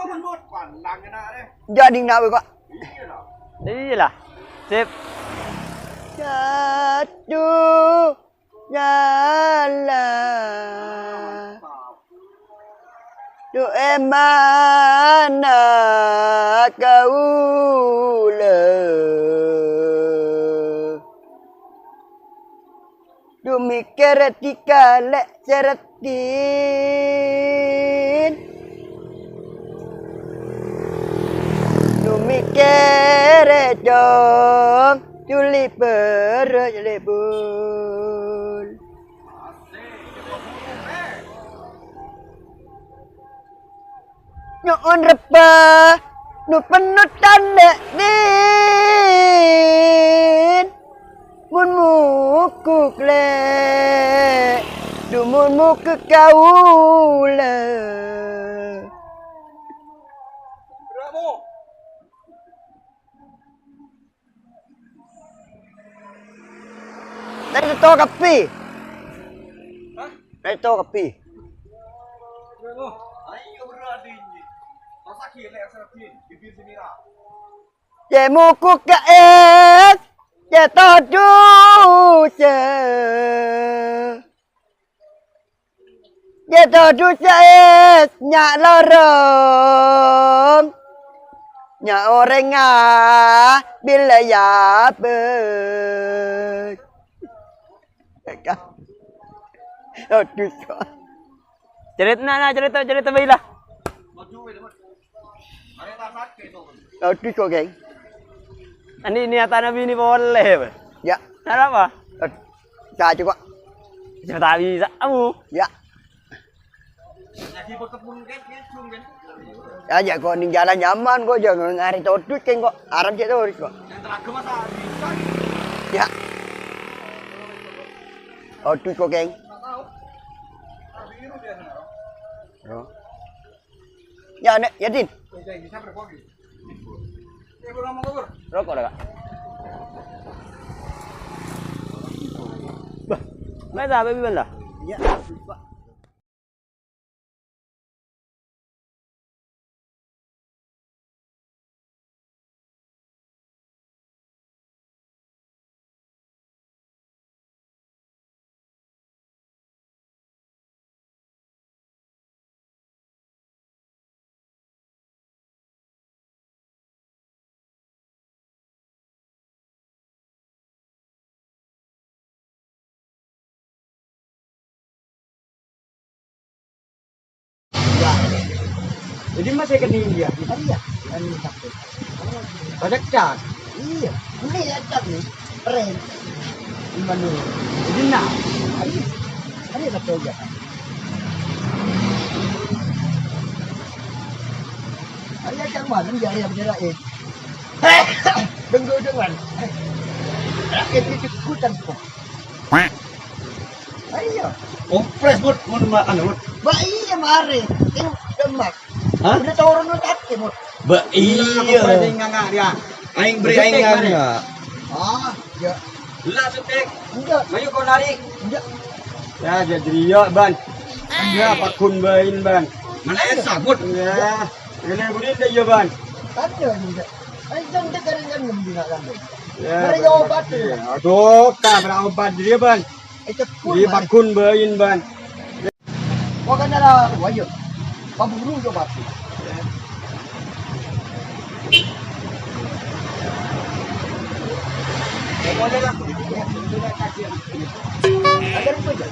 Jadi enna' kok. Iyalah. Sip. Satu jalan. Du emana kaula. Du mikkèr dikala' sèreddhin. Du mikkèr, Cong, juli bârâ' lebur. Nyo'on rebbhâ, nu pennotan lè' din. Mon mokok lè', du mon mokok kaula. Tadi to kabbhi. Hah? Tadi to kabbhi. Ayo, berani. Masa gila, Asradin? Bibir semira. Cè' mokok ka es, cè' to dhusa. Cè' to dhusa es nya' lorong. Nya' orèngnga bilâ yâ bâs. Aduh, kok. Cerita, nah, nah, cerita, cerita bayi lah. Aduh, kok, geng. Ani niatan bini boleh, Bang. Ya. Kenapa? Aduh, cacok, kok. Cerita bisa, kamu. Ya. Ya, jhâ' kok ning jalan nyaman kok, jhâ' ngarè todus kèng kok. Arep cè' todus kok. Ya. Todus kok kèng. Yo. Ya, Nek, ya, Din. Rokok dah, Kak. Bah, masa apa, Biban, lah? Ya, Pak. Jadi masih ke dia. Iya, kan satu. Pada cat. Iya, ini ya cat nih. Keren. Gimana? Jadi nah. Ayo. Ayo, satu aja. Ayo, yang mana? Biar yang bicarain. Tunggu, tunggu. Rakyat itu ikutan kok. Ayo. Kompres, Bud, mun ma-, anu, Bud. Ba iya, mare. Ini demak. Hah? Udah turun lu kaki, Bud. Ba iya. Kompres yang nganga dia. Aing beri aing nganga. Ah, ya. Lah, setek. Enggak. Mayu kau narik. Enggak. Ya, jadi ria, Ban. Ya, pakun bain, Ban. Mana esa, Bud? Ya. Ini budin deh, ya, Ban. Ada juga. Ayo, jangan dekarin kan, nembina kan, Bud. Ya, mari, Ban. Obat, ya. Aduh, tak pernah obat dia, Ban. Eh, cekut, Ban. Pakun bain, Ban. Pokoknya lah, wah, iya. Paburu, yo, Batu. Ada apa, Cak?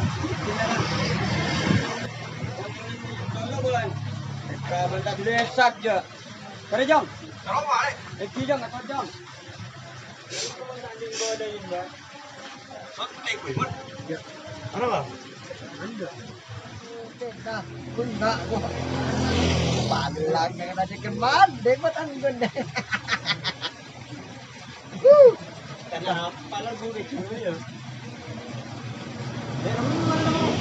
Kapan tak dulu esak, ya? Kare, Jong. Salam, Pak. Eki, Jong, atau Jong? Santai, gue, Bud. Ya. Kenapa? Enggak. Enggak, gue enggak, gue. Palang, yang ada di kemana? Deh, buat anggun deh. Wuh. Kenapa lo gue gitu ya? Ya, temen, temen.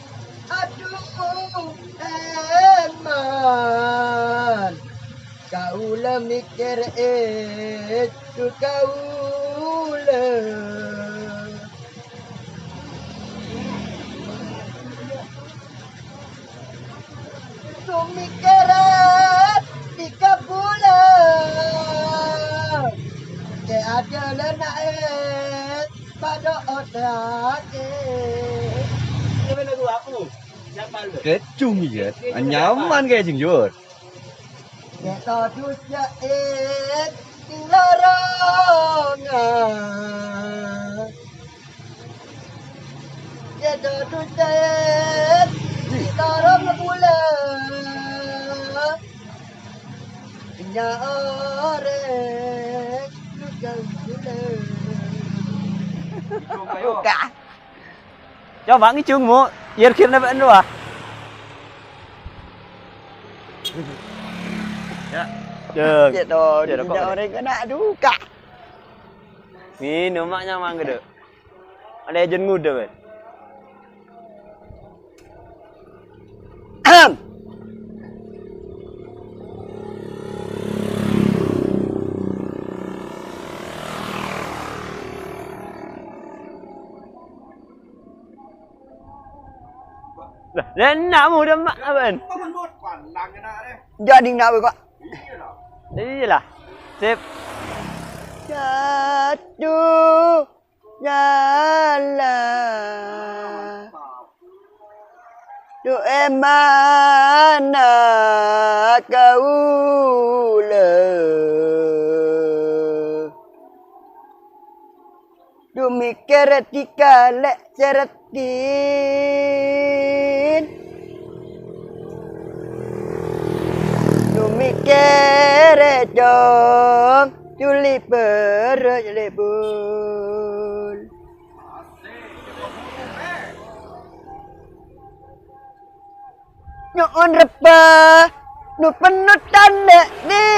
Adhu, èman. Kaulâ mèkkèr èdhu kaulâ. Sumèkkèrè dhika bulâ. Kè adâlâna èdhu padâ otraghi. Kècung, iyâ. Nyaman kèya, Jeng, Jur. Yâ todus jâ' èdhu ning lorongnga. Yâ todus jâ' èdhu ning lorongnga bulâ. Nya orèng duka bulâ. Buka. Coba ngèjhung, Mo. Yèr-ghèr nèbâ'ân rowa. Yâ. Jeng. Yâ, toh, Yâ, rokok, nya orèng kèna duka. Ngènom, ma' nyaman ghâdâ'. Adâ jân ngodâ, bân. Ahem. Lah, enna' mo dâ' emma' apaan? Jadi enna' wè, Pak. Iyâlah. Sip. Satu, nyala. Duh, è mana kaulâ? Mèkkèrè dhika lè' sè raddhin. Nu mèkkèrè, Cong, dhuli bârâs lèbul. Nyo'on rebbhâ, nu pennotan lè' din.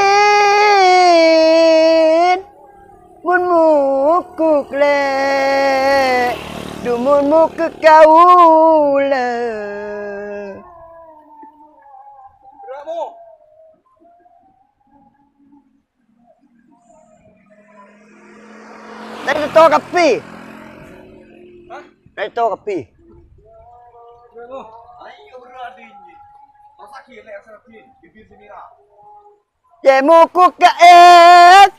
Mon mogok lè', du mon mogok kaulâ. Tadi to kabbhi. Hah? Tadi to kabbhi. Ayo, bro, adinyi. Pas lagi, lek, serbi, bibir sini, ra. Cè' mogok ka es,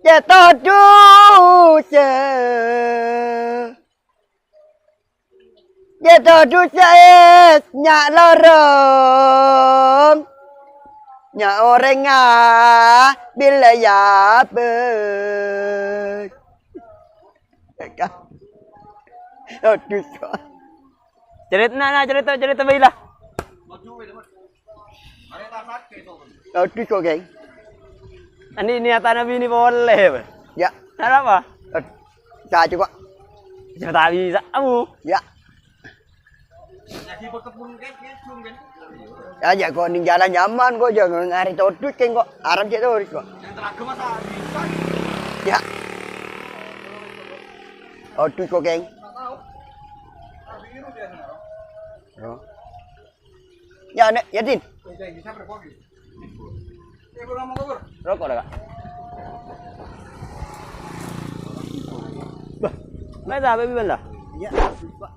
cè' todus. Cè' todus es, nya' lorong. Nya' orèngnga bilâ yabâs. Todus. Carèta, na, na, carèta, carèta bhâi la. Aduh, kok, geng. Ani niatanna binè polè, Pak. Ya. Arapa? Ad-, saja, kok. Carèta bisa, kamu. Ya. Ya, ya, kok, ning jalan nyaman, kok, jangan ngari todus, geng, kok. Aram cek terus, kok. Ya. Todus, kok, geng. Yo. Ya, Nek, ya, Din. Rokok, Kak. Bah, masa apa, Bang, lah? Iya, Pak.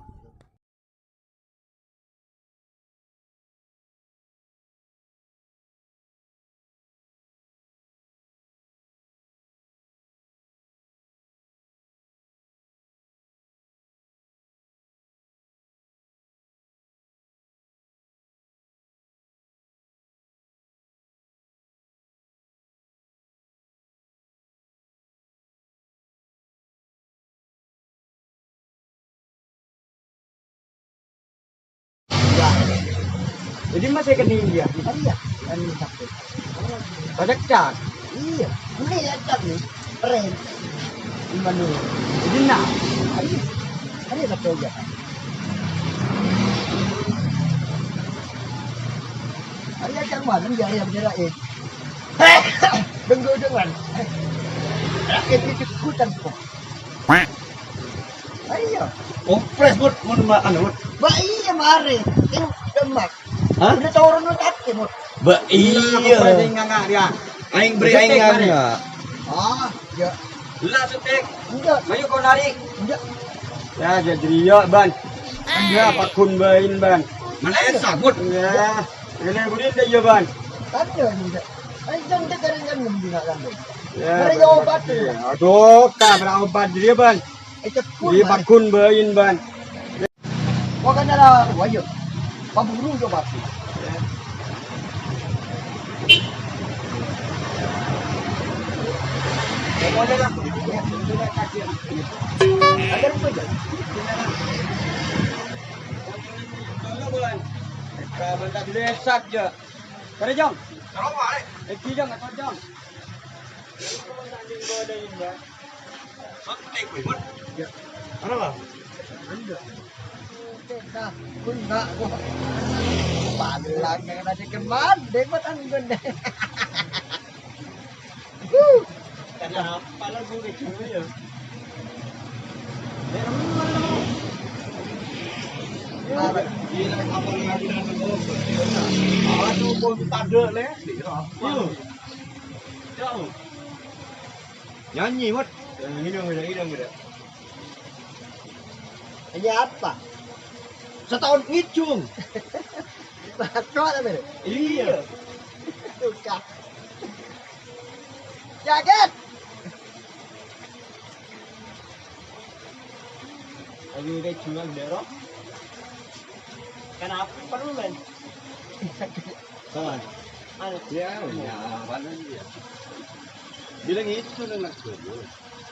Jadi masih ke India. Iya. Kan sakit. Banyak cat. Iya. Ini ya cat nih. Keren. Gimana? Jadi nah. Ayo. Ayo betul ya. Ayo cak malam ya, ya bener, eh. Denggo dengan. Rakyat itu ikutan kok. Ayo. Kompres, Mut, mun ma-, anu, Mut. Ba iya, mare. Ini Demak. Hah? Udah turun lu sakit, Mut. Ba iya. Kompres yang nganga dia. Aing beri aing nganga. Ah, ya. Lah, Sutek. Enggak. Ayo kau lari. Enggak. Ya, jadi ya, Ban. Ya, pakun bain, Ban. Mana es sabut? Ya. Ini budin deh, ya, Ban. Ada, enggak. Ayo, jangan deh, kadang-kadang enggak, kan, Ban. Ya, Mari bener. Obat, ya. Aduh, tak pernah obat dia, Ban. Eh, cepet, Iya, Ban. Pakun bain, Ban. Makanya lah, wah, iya. Paburu yo pasti. Ada apa ya? Kapan tak dulu esak ya? Kare, Jong. Kalau mau, eh. Eh, Jong, apa, Jong? Santai, gue, Mut. Ya. Kenapa? Enggak. Enggak, gue enggak, gue. Palang yang ada keman, deh, buat anggun deh. Huh. Kenapa lo gue kecil ya? Apa? Gila, apa lagi ada gue? Aduh, gue minta dek, Le. Iya. Jauh. Nyanyi, Mut. Nyanyi dong, nyanyi dong, nyanyi dong. Nyanyi apa? Setahun ngijung. Batok apa ini? Iya. Suka. Jaget. Ayo, udah jual, Dero. Kenapa perlu, men? Salah. Anu. Ya, ya, paling dia. Bilang itu nang nak dulu.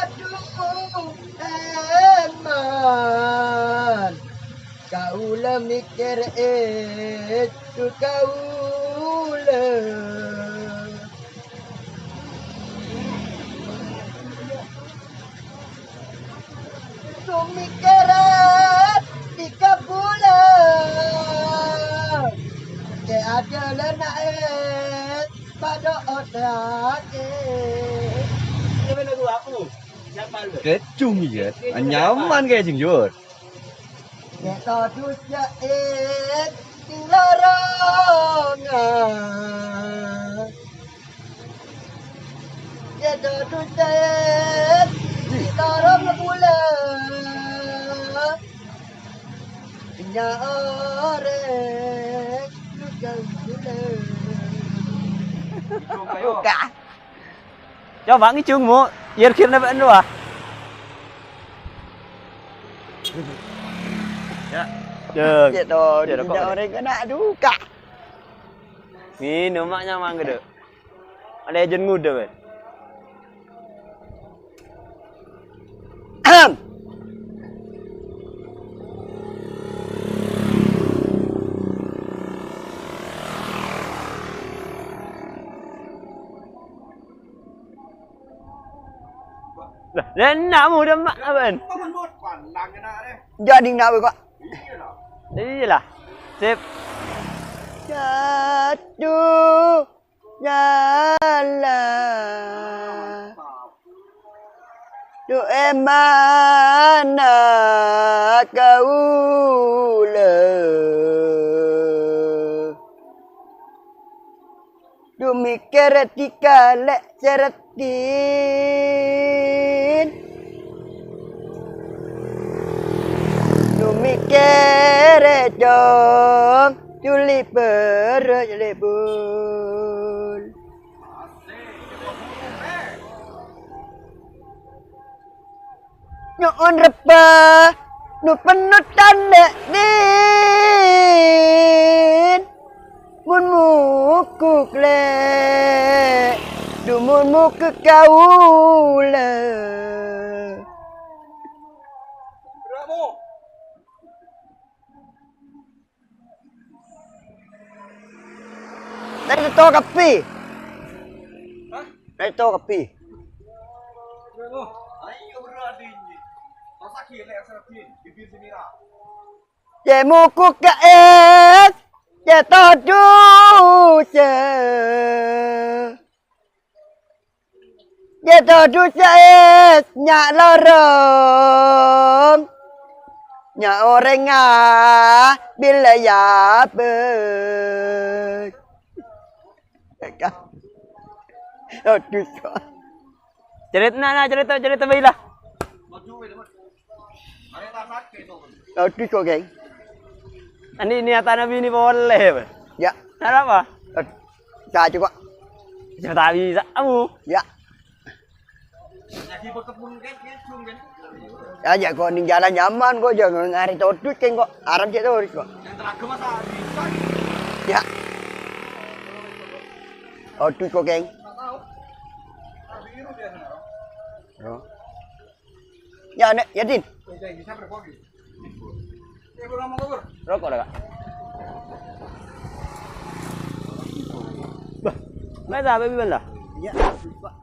Adhu, èman. Kaulâ mèkkèr èdhu kaulâ. Sumèkkèrè dhika bulâ. Kè adâlâna è padâ oteake. Kecung, iyâ. Nyaman kaya jeng, Yur. Kè todus jâ' è tingaronga. Yâ, dodus dâet, ditorong bulâ. Nya orèng dugal bulâ. Buka. Coba ngicung, Mu. Yèr-ghirna bân rowa. Ya. Jeng. Yâ, to, Yâ, rokok, nya orèng kèna duka. Ngènom, ma' nyamang ghâdhu. Ada ejen nguda, weh. Ahem. Lah, enna' muda, ma' apaan? Jadi enna' kok. Iyalah. Sip. Jatuh. Nyala. Du'e mana kaula. Du mikkere dikale cereddin. Du mikkere cong. Juli berro lebur. Nyo'on reppa, nu penno tandhe din. Mun mokok le, du mun mokok kaula. Tadi to kabbhi. Hah? Tadi to kabbhi. Cè' mokok ka es, cè' todus, cè'. Cè' todus ka es, nya' lorong. Nya' orèngnga bilâ yâ bâs. Todus. Carèta, na, na, carèta, carèta bhâi la. Aduh, kok, geng. Ani niatana bini polè, bâ. Ya. Arapa? Ad-, caca, kok. Carèta bisa, abu. Ya. Ya, ya, kok, ning jalan nyaman, kok, jhâ' ngarè todus, geng, kok. Arep cè' todus, kok. Ya. Todus, kok, geng. Yo. Ya, Nek, ya, Din. Rokok, Kak. Bâh, mè' ta' bâbi bân la? Ya, Pak.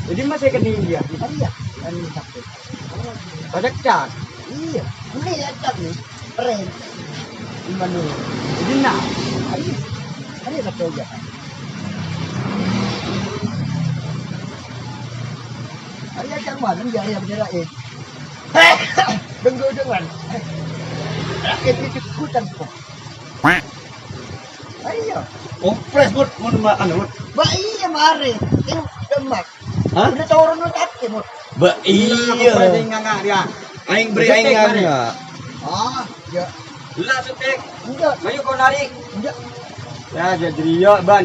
Jadi masih ke dia. Iya, kan sakit. Banyak cat. Iya, ini ya cat nih. Keren. Gimana? Jadi nah. Ayo. Ayo betul ya. Ayo, cak mana dia, ayo, betul, eh. Denggo dengan. Rakyat itu ikutan kok. Ayo. Oh, pres, Mut. Mun ma-, anu, Mut. Ba iya, mare. Ini demak. Hah? Udah turun lu sakit, Mut. Ba iya. Aku pres yang nganga dia. Aing beri aing nganga. Ah, ya. Lah, setek. Enggak. Ayo kau narik. Enggak. Ya, jadi iya, Ban.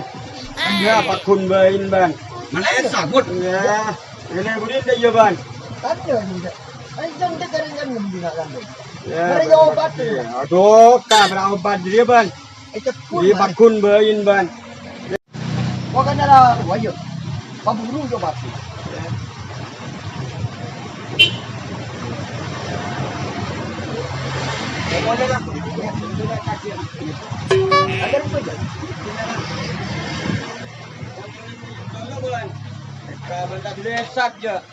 Ya, pakun bain, Ban. Mana ya sabut? Ya. Ini budi enggak iya, Ban. Ada juga. Ayo, jangan kita dengan yang bilang kan. Ya, Mari bener. Obat ya. Aduh, tak berobat dia, Ban. Eh, cekut, Ini Ban. Pakun bain, Ban. Gua kan ada wajib. Paburu yo pasti. Ada rupa aja. Kapan tak dulu esak ya.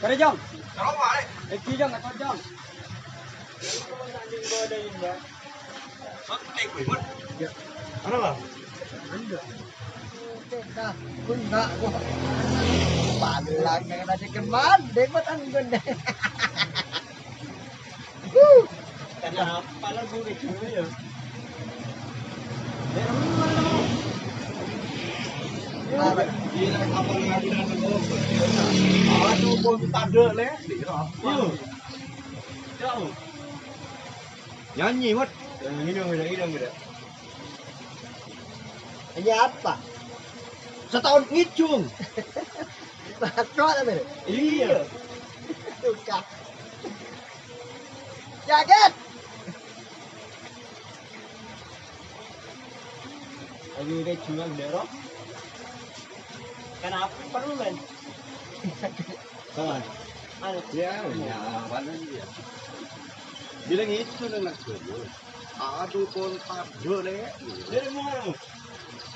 Kare jong. Eki jong atau jong. Santai, gue, Bang. Ya. Apa, Bang? Anda. Nah, kun nak, wah. Palang, jangan ada keman, deh, buat anggun, deh. Wuh. Kenapa lo gue gitu, ya? Aduh, gue minta dek, Le. Jauh. Nyanyi, Mut. Nyanyi dong, nyanyi dong, gitu. Nyanyi apa? Setahun ngijung. Setahun apa, Mil? Iya. Suka. Jaget. Ayo, deh, cuma bendera. Kenapa perlu, men? Kawan. Anu. Ya, ya, paling dia. Bilang itu nang nak dulu. Aduh, kontak dulu, Le. Dari mana?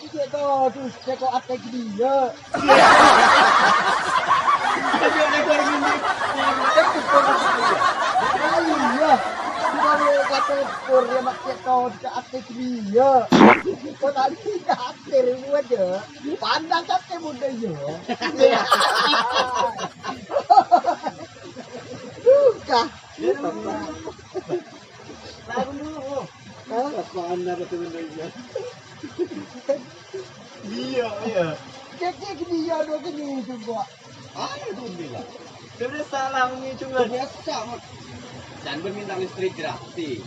Iya, tuh, tuh, cek kok ate dia. Iya. Iya. Bukan kata kur, ya, mak, cek kok ate dia. Kok tadi ate buat ya. Pandang ate muda, ya. Buka. Lagu dulu. Hah? Apaan ada temen lainnya? Iya, iya. Cek, cek, dia dua kali itu, Pak. Ayo, tuh, dia. Dia udah salah memicu, kan? Biasa, Mat. Jangan minta listrik gratis.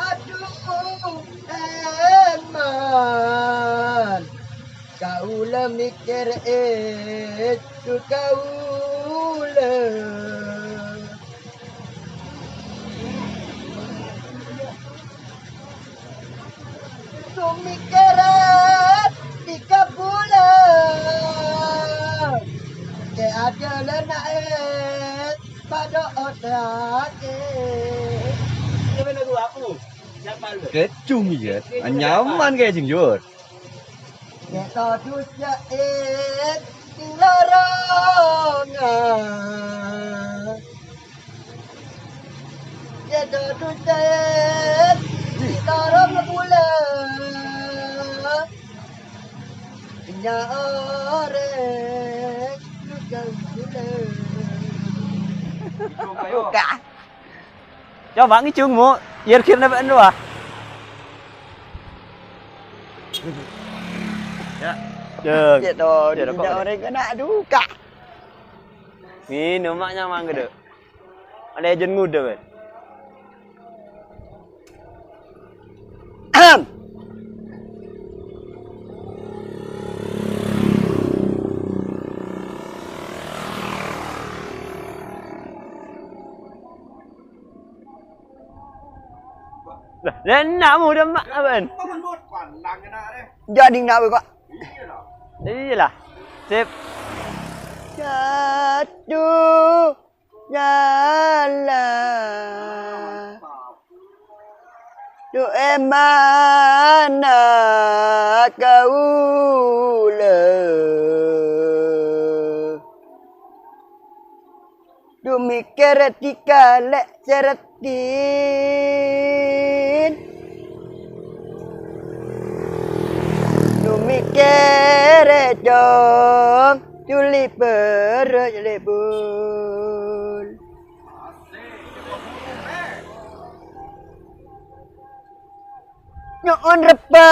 Adu, eman. Kaulâ mèkkèr èdhu kaulâ. Sumèkkèr è dhika bulâ. Kè adâlâna èdhu padâ otakè. Kècung, iyâ. Nyaman kèya, Jeng, Jur. Yâ todus jâ' è tèng lorongnga. Yâ todus jâ' è tèng lorongnga bulâ. Nya orèng duka bulâ. Duka. Coba ngècung, Mo. Yer-yer nèbâ'ân rowa. Ya. Jeng. Gitu, Jeng, rokok, orèng kèna duka. Ngènom, ma' nyamang gèdhâ. Ada ejun nguda, weh. Ahem. Lah, enna' mo dâ' emma' apaan? Jadi enna' weh, Pak. Iyâlah. Sip. Satu nyala. Du emana kaula. Du mèkkèr dikala' sèreddhin. Du mèkkèr, Cong, juli bârâ' lebur. Nyo'on rebbhâ,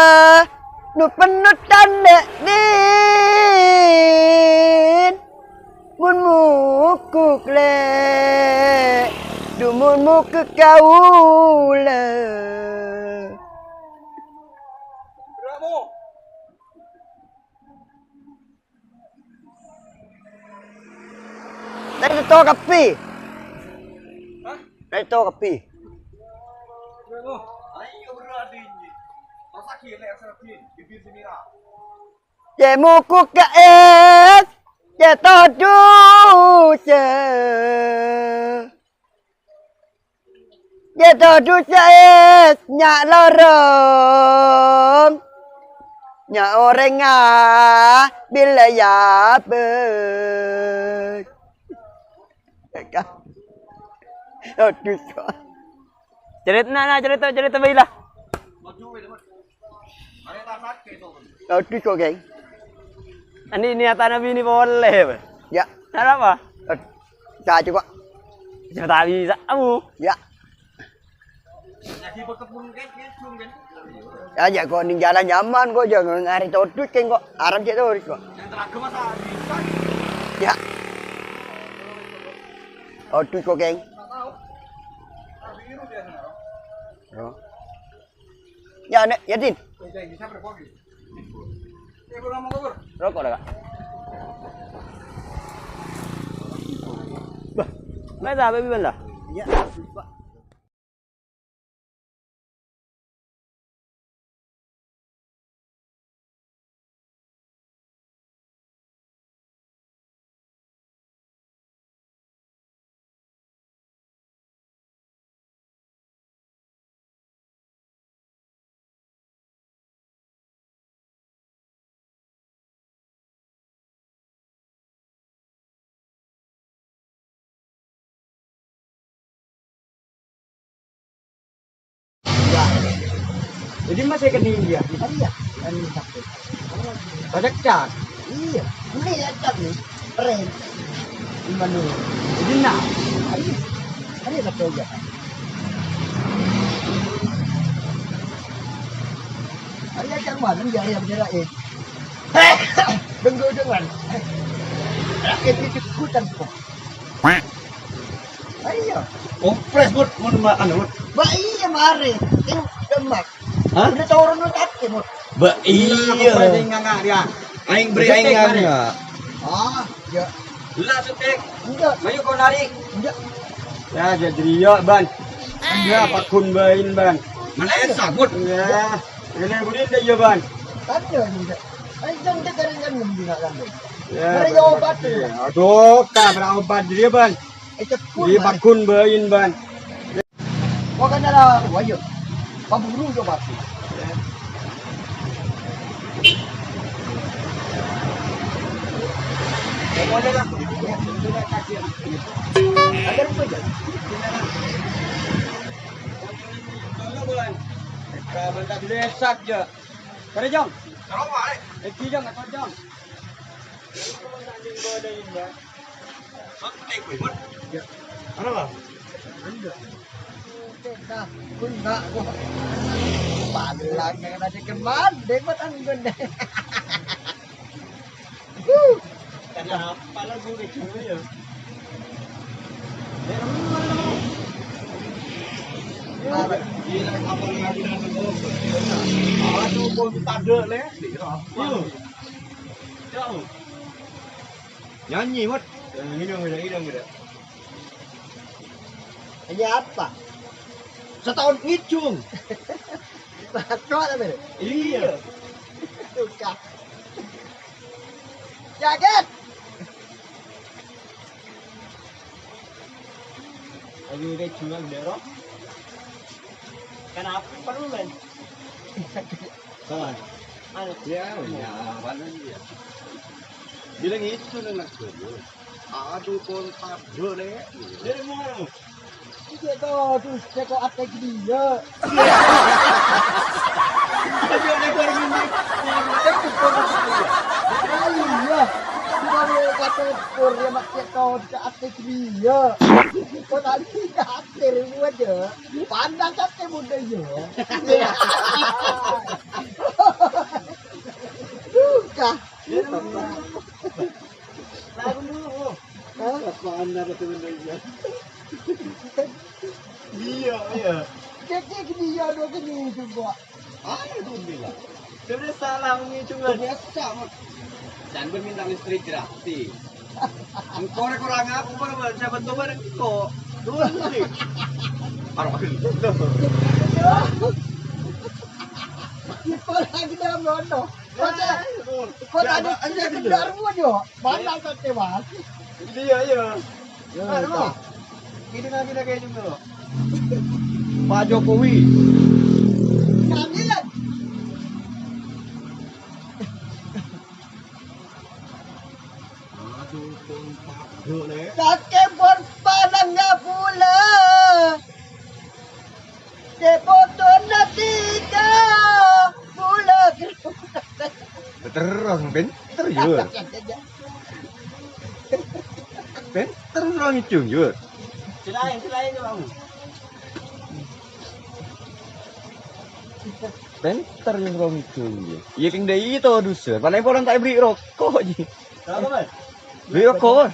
nu pennotan lè' din. Mon mogok lè', du mon mogok kaula. Tèto kabbhi. Hah? Tèto kabbhi. Ayo, bro, adinyi. Pas lagi, lek, seragin, bibir si Mira. Cè' mogok ka es, cè' todus. Yâ todus es nya' lorong, nya' orèngnga bilâ yâ bâs. Todus. Carètana, na, carèta, carèta bhâi la. Todus kok, geng. Ani niatana binè polè, bâ. Yâ. Arapa? Eh, caca, Pak. Sapa ta' bisa, amu. Ya. Ya, ya, kok ning jalan nyaman kok, jangan ngari todus, Keng, kok. Aram cek terus, kok. Ya. Todus kok, Keng. Yo. Ya, Nek, ya, Din. Rokok, Kak. Bah, masa apa, Bang, lah? Ya, Pak. Jadi masih ke India. Iya, kan sakit. Banyak cat. Iya, ini ya cat nih. Keren. Gimana? Jadi nah. Ayo, ayo, tak tahu ya. Ayo, cak mana dia, ayo, bener, eh. Denggo dengan. Rakyat itu ikutan kok. Ayo. Oh, pres, Mut. Mun ma-, anu, Mut. Ba iya, mare. Ini demak. Hah? Udah turun lu tadi, Mut. Ba iya. Pres yang nganga dia. Aing beri aing nganga. Ah, ya. Lah, Sutik. Enggak. Ayo kau narik. Enggak. Ya, jadi yo, Ban. Ya, pakun bain, Ban. Mana es sabut? Ya. Ini budin deh, ya, Ban. Tadi enggak. Ayo, jangan dengerin kan, enggak kan. Ya, Mari bener obat sih. Aduh, kak, berobat jadi, Ban. Eh, cepet, Jadi, Ban. Pakun bain, Ban. Makanya lah, wah, iya. Paburu coba sih. Ada apa ya? Mantap, lesak, ya. Kare, Jong. Iki, Jong, atau, Jong? Apa, Bang? Enggak. Enggak, enggak. Palang yang ada keman, dek mah tanggung deh. Kenapa lagu itu ya? Aduh, kok tadek, Le? Yo. Yo. Nyanyi, Mut. Ngidung, ngidung, ngidung, ngidung. Nyanyi apa? Setahun ngijung. Satu apa, Mut? Iya. Suka. Jaget. Ayo, deh, jual, deh, Rom. Kenapa perlu, Len? Salah. Anu. Ya, ya, mana dia? Bilang itu nang nak dulu. Aduh, kontak dulu, deh. Dari mana? Cek to, terus cek ko ate gede ya. Ayo, lebar gini. Iya. Bukan kata kur ya, mak, cek to, cek ate gede ya. Kok tadi khawatir buat ya? Pandang ate muda ya. Duh, kah. Lagu dulu. Hah? Apaan apa tuh benernya? Iya, iya. Cek, cek, dia dong, gini juga. Ayo, tuh, bilang. Sebenarnya salah menghitung, Bang. Biasa, Mak. Dan gue minta listrik gratis. Engkau kurang apa, Bang? Siapa tuh, Bang? Engkau. Dulu, nih. Parah, Bang. Itu lagi dalam londo. Kota, kota di, di Kendal, yo. Mana kota, Mas? Iya, iya. Ya, anu, kita. Ini lagi, lagi juga. Pak Jokowi. Kami lah. Aduh, kompak, Dek, Lek. Kakek berpalang nggak pula. Sepotong tiga pula. Terus, Ben. Terus, Jur. Rong ijung, Jur. Selain, selain itu kamu. Pènter, Jur, rong ijung, Jur. Iyâ, kèng dâ' iyâ to dusa. Palèng polana ta' èberri' roko', Ji. Roko', Bos? Berri' roko', Bos.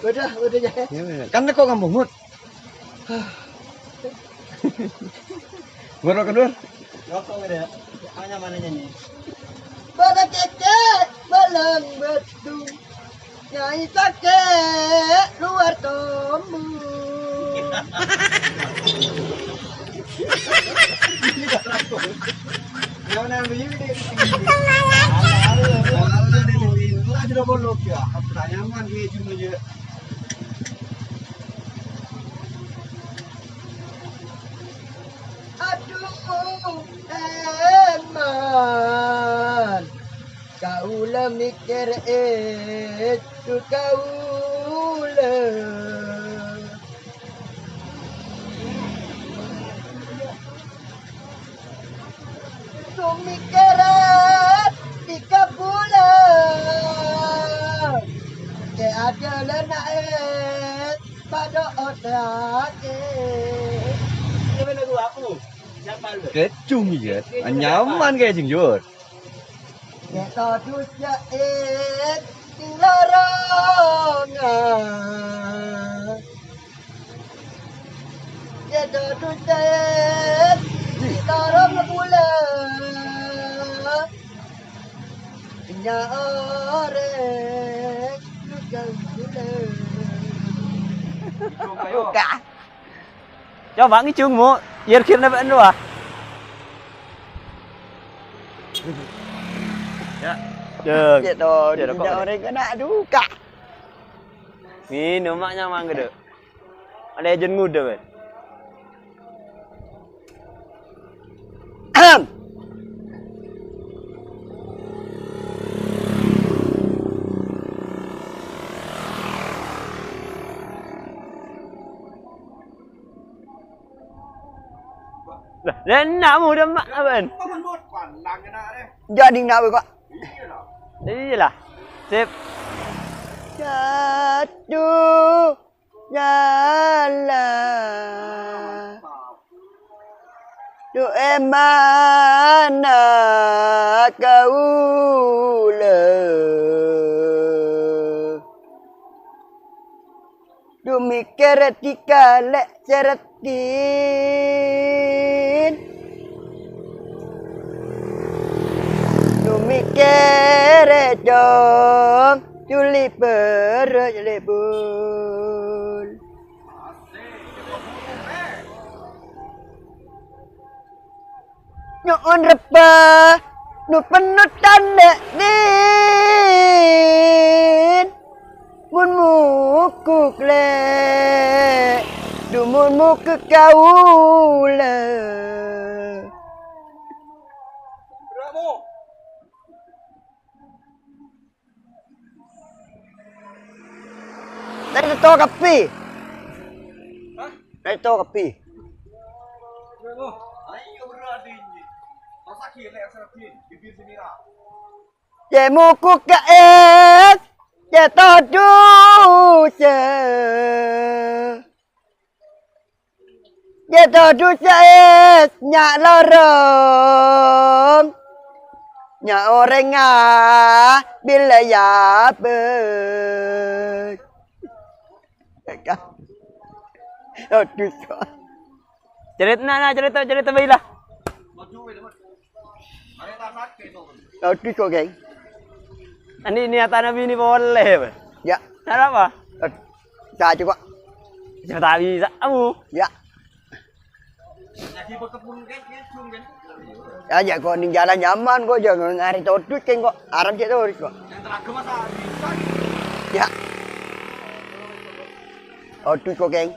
Udah, udah, ya. Iyâ, kan roko' kampung, Mut. Gua roko' dulu. Roko' udah. Mana, mananya nih? Pada kèkè, balang batu. Nyai kakè luar tombu. Adhu, èman. Kaulâ mèkkèr èdhu kaulâ. Sumèkkèr dhika bulâ. Kè adâlâna èdhu padâ otakè. Kècung, iyâ. Nyaman kècung, Jur. Kèto dusa èdhu sing lorongnga. Kèto dusa èdhu sing lorongnga bulâ. Nya orèng dusa bulâ. Buka. Coba ngèjhung, Mo. Yèr-ghir napa anu, ah? Ya. Jeng. Cek to, Cek rokok, nya Cek. Orèng kèna duka. Ngènom, Mak, nyamang gèdè. Ada ejun nguda, weh. Ahem. Lah, enak muda mak apaan? Jadi nak kok. Iyalah. Sip. Satu. Nyala. Du'e mana kaula. Du mikkere dikale cereddin. Du mikkere cong, culi perut lebur. Nyo'on reppa, nu pennotan dhe'din. Mon mokok le, du mon mokok kaula. Tadâ' to kabbhi. Hah? Tadâ' to kabbhi. Cè' mokok ka es, cè' todus. Cè' todus es nya' lorong, nya' orèngnga bilâ yabâs. Todus. Carètana, na, carèta, carèta bhâi la. Todus kok, Keng. Ani niatana binè polè, Bang. Ya. Kenapa? Todus. Cocok, Pak. Siapa tak bisa, kamu? Ya. Ya, ya, kok ning jalan nyaman kok, jangan ngari todus, Keng, kok. Arep cek todus, kok. Ya. Todus kok, Keng.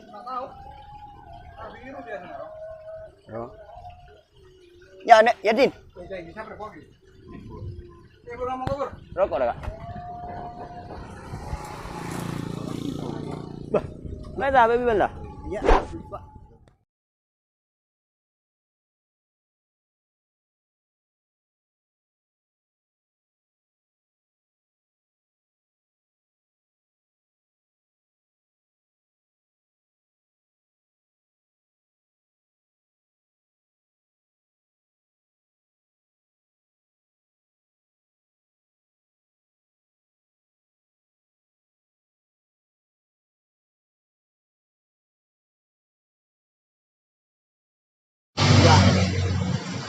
Yo. Ya, Nek, ya, Din. Rokok dah, Kak. Bah, nggak tahu, Bang, lah. Ya, Pak.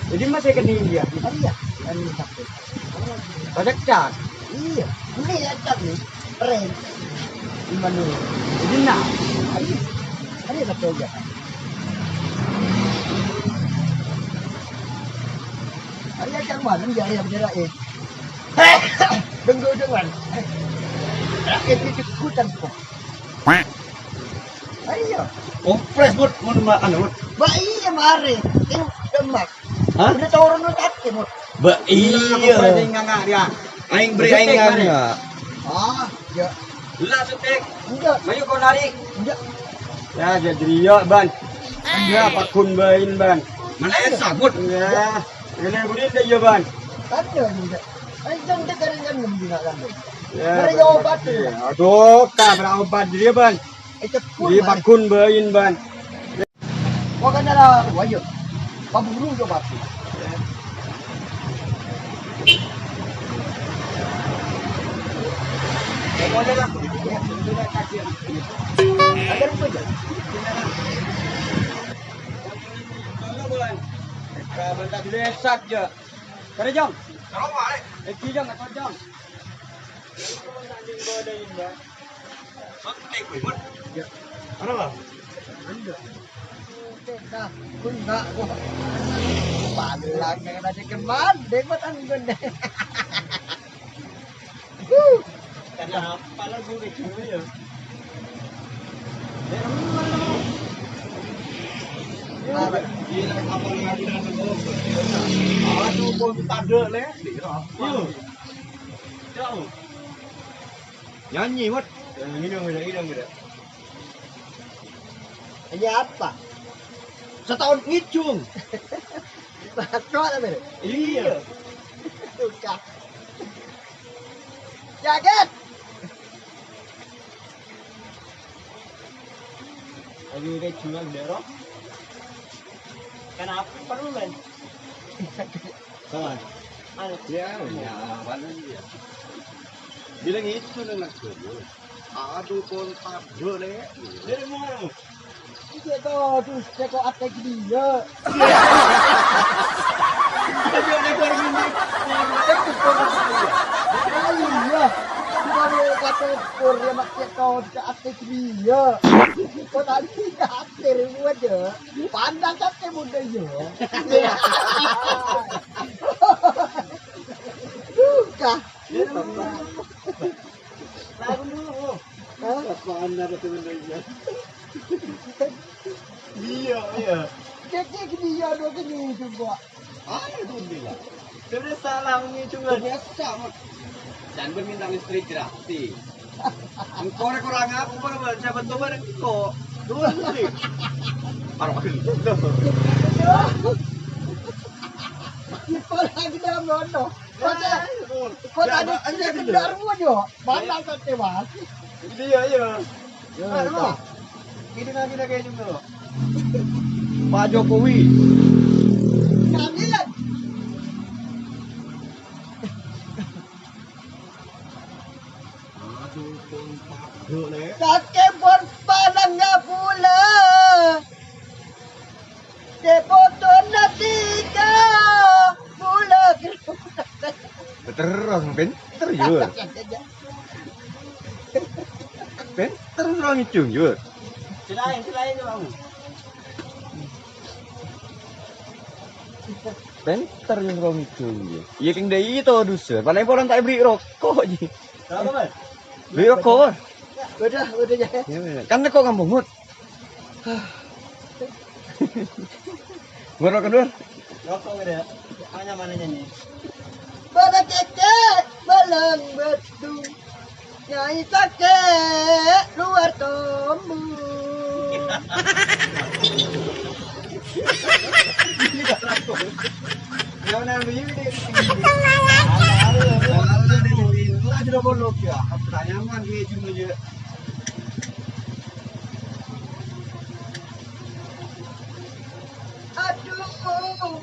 Jadi masih kena dia. Iya, kan sakit. Pada cak. Iya, ini ya cak nih. Keren. Gimana? Jadi nah. Ayo, ayo satu aja. Ayo cak mana dia, ayo bicara, eh. Denggo dengan. Rakyat itu ikutan kok. Ayo. Oh, fresh, Bud. Mun ma-, anu, Bud. Ba iya, mare. Ini demak. Hah? Udah turun lu sakit, Mut. Ba iya. Aku pernah nganga dia. Aing beri aing nganga. Ah, ya. Lah, Sutek. Enggak. Mayu kau lari. Enggak. Ya, jadi ya, Ban. Ya, pakun bain, Ban. Mana ya sabut? Ya. Ini budi dia, ya, Ban. Ada juga. Ayo, jangan kita dengan menggunakan, Ban. Ya, Mari bener. Obat, ya. Aduh, tak berobat dia, Ban. Eh, cepet, Iya, Ban. Pakun bain, Ban. Wah, kan ada, wah, iya. Paburu yo pasti. Ada apa aja? Kapan tak dulu esak ya. Kare, Jong. Kalau balik. Eh, Jong, atau Jong. Santai, gue, Bud. Ya. Apa, Bang? Anda. Nah, gue enggak, gue. Paling kena dikembang, deh, buat anggun deh. Huh. Kenapa lah gue kayak gini ya? Aduh, gue minta dek, Le. Iya. Jauh. Nyanyi, Mut. Nyanyi dong, beda, beda, beda. Nyanyi apa? Setahun ngijung. Bakal apa, Beda? Iya. Suka. Jaget. Ayo, kita jual, Beda, Roh. Kenapa perlu, men? Kawan. Anu. Ya, ya, paling ya. Bilang itu nang nak dulu. Aduh, kontak dulu, Le. Dari mana? Iya, toh, aduh, cek kok ate gede ya. Iya, iya. Bukan kata pur, ya, mak, cek toh, cek ate gede ya. Kok tadi ate ribu aja. Pandang ate muda ya. Duh, kah. Lagu dulu. Hah? Apaan ada sebenarnya? Iya, iya. Cek, cek, dia dua kali itu, Pak. Ayo, tuh, dia. Sudah salah, ini cuma biasa, Mat. Jangan minta listrik gratis. Engkau ada kurang apa, Mat? Siapa tuh, Mat? Engkau. Tuh, listrik. Parah, Mat. Kok lagi dalam motor? Kok ada, kok ada sekedar mo, Jo? Mana sate, Mas? Iya, iya. Ya, Pak, Pak. Ini lagi, lagi, aja dulu. Pak Jokowi. Ngambilan. Aduh, pun Pak, yuk, Le. Sate pun palang nggak pula. Depotona tiga bulan. Terus, pinter, Yur. Pinter, orang ngijung, Yur. Selain, selain, Bang. Pinter, Yur, orang ngijung, Yur. Iya, keng dai itu, dusun. Paling orang tak beri rokok, Ji. Berapa, Mas? Beri rokok, Mas. Udah, udah, ya. Ya, ya. Kan kok ngambung, Mut? Gua rokok dulu. Rokok udah. Mana, mananya nih? Pada keke, balang batu. Nyai sake, luar tombu. Yang nang ini deh. Aja lo bolok ya. Apa nyaman dia cuma aja. Aduh,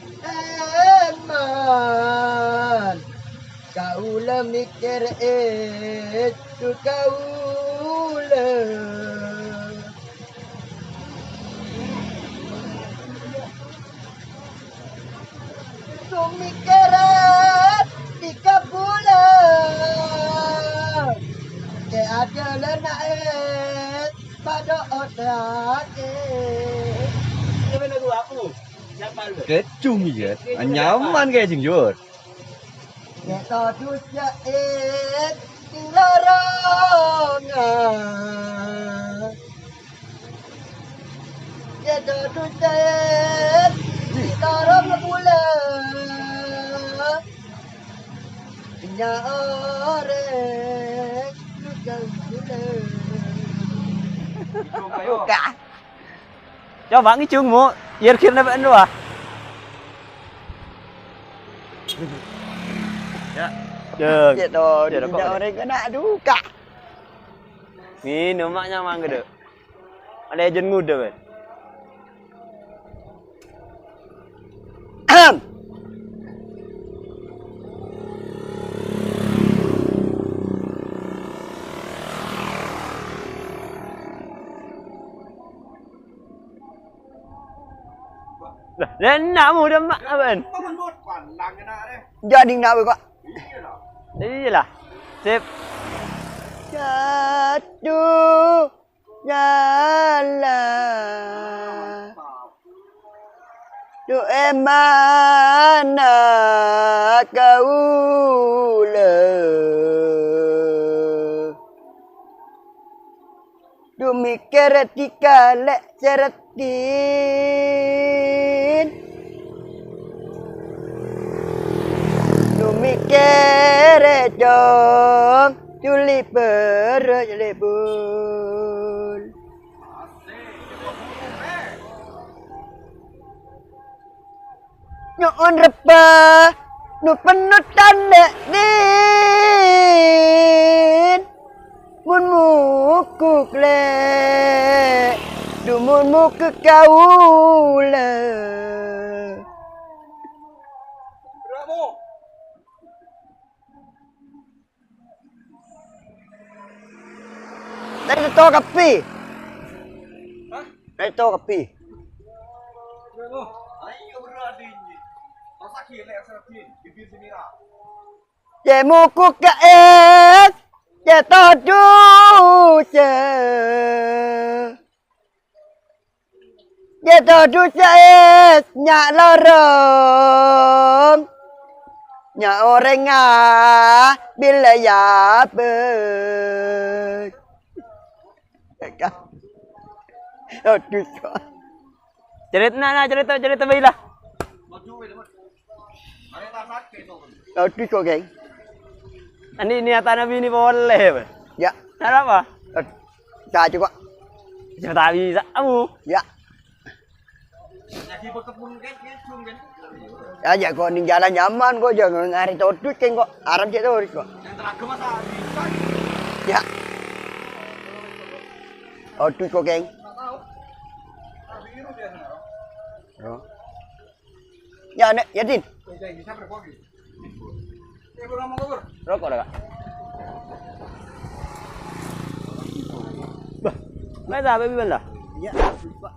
eman. Kaula mikir itu kaula. Mèkkèrè tiga bulân, kè adâlâna è padâ otakè. Kècung, iyâ. Nyaman kèya, Jeng, Jur. Kè todus jâ' è tinggal rongga. Yâ, dâ' ducèt, ditorong bulâ. Nya orèng ducèt bulâ. Buka. Coba ngèjung, Mu. Yèr-ghèr nèbâ'ân rowa. Ya. Deng. Yâ, to, Yâ, rokok. Nya orèng kèna duka. Ngènom, ma' nyamang ghâdhâ. Ada ejen nguda, weh. Ahem. Lah, enna' muda ma' apaan? Jadi enna' weh, kok. Iyalah. Sip. Jatuh. Nyala. Du'e mana kaula. Du mikkèr tikalè' sèrèddhin. Du mikkèr cong culi bârâ' lebul. Nyo'on rebbhâ, nu pennotan lè' din. Mon mokok lè', du mon mokok kaula. Tèttè kabbhi. Hah? Tèttè kabbhi. Cè' mokok ka'ès, cè' todusâ. Jâ' todusâ ès nya' lorong, nya' orèngnga bilâ yabâs. Todus. Carètana, na, carèta, carèta bhâi, la. Aduh, kok, geng. Ani niatana bini polè, Pak. Ya. Arapa? Ad-, ta' coba. Ya, ta' bisa, amu. Ya. Ya, ya, kok, ning jalan nyaman, kok, jangan ngari todus, geng, kok. Aram cè' todus, kok. Ya. Todus, kok, geng. Oh. Ya, Nek, ya, Din. Rokok, Kak. Bah, masa apa, Biban, lah? Iya, Pak.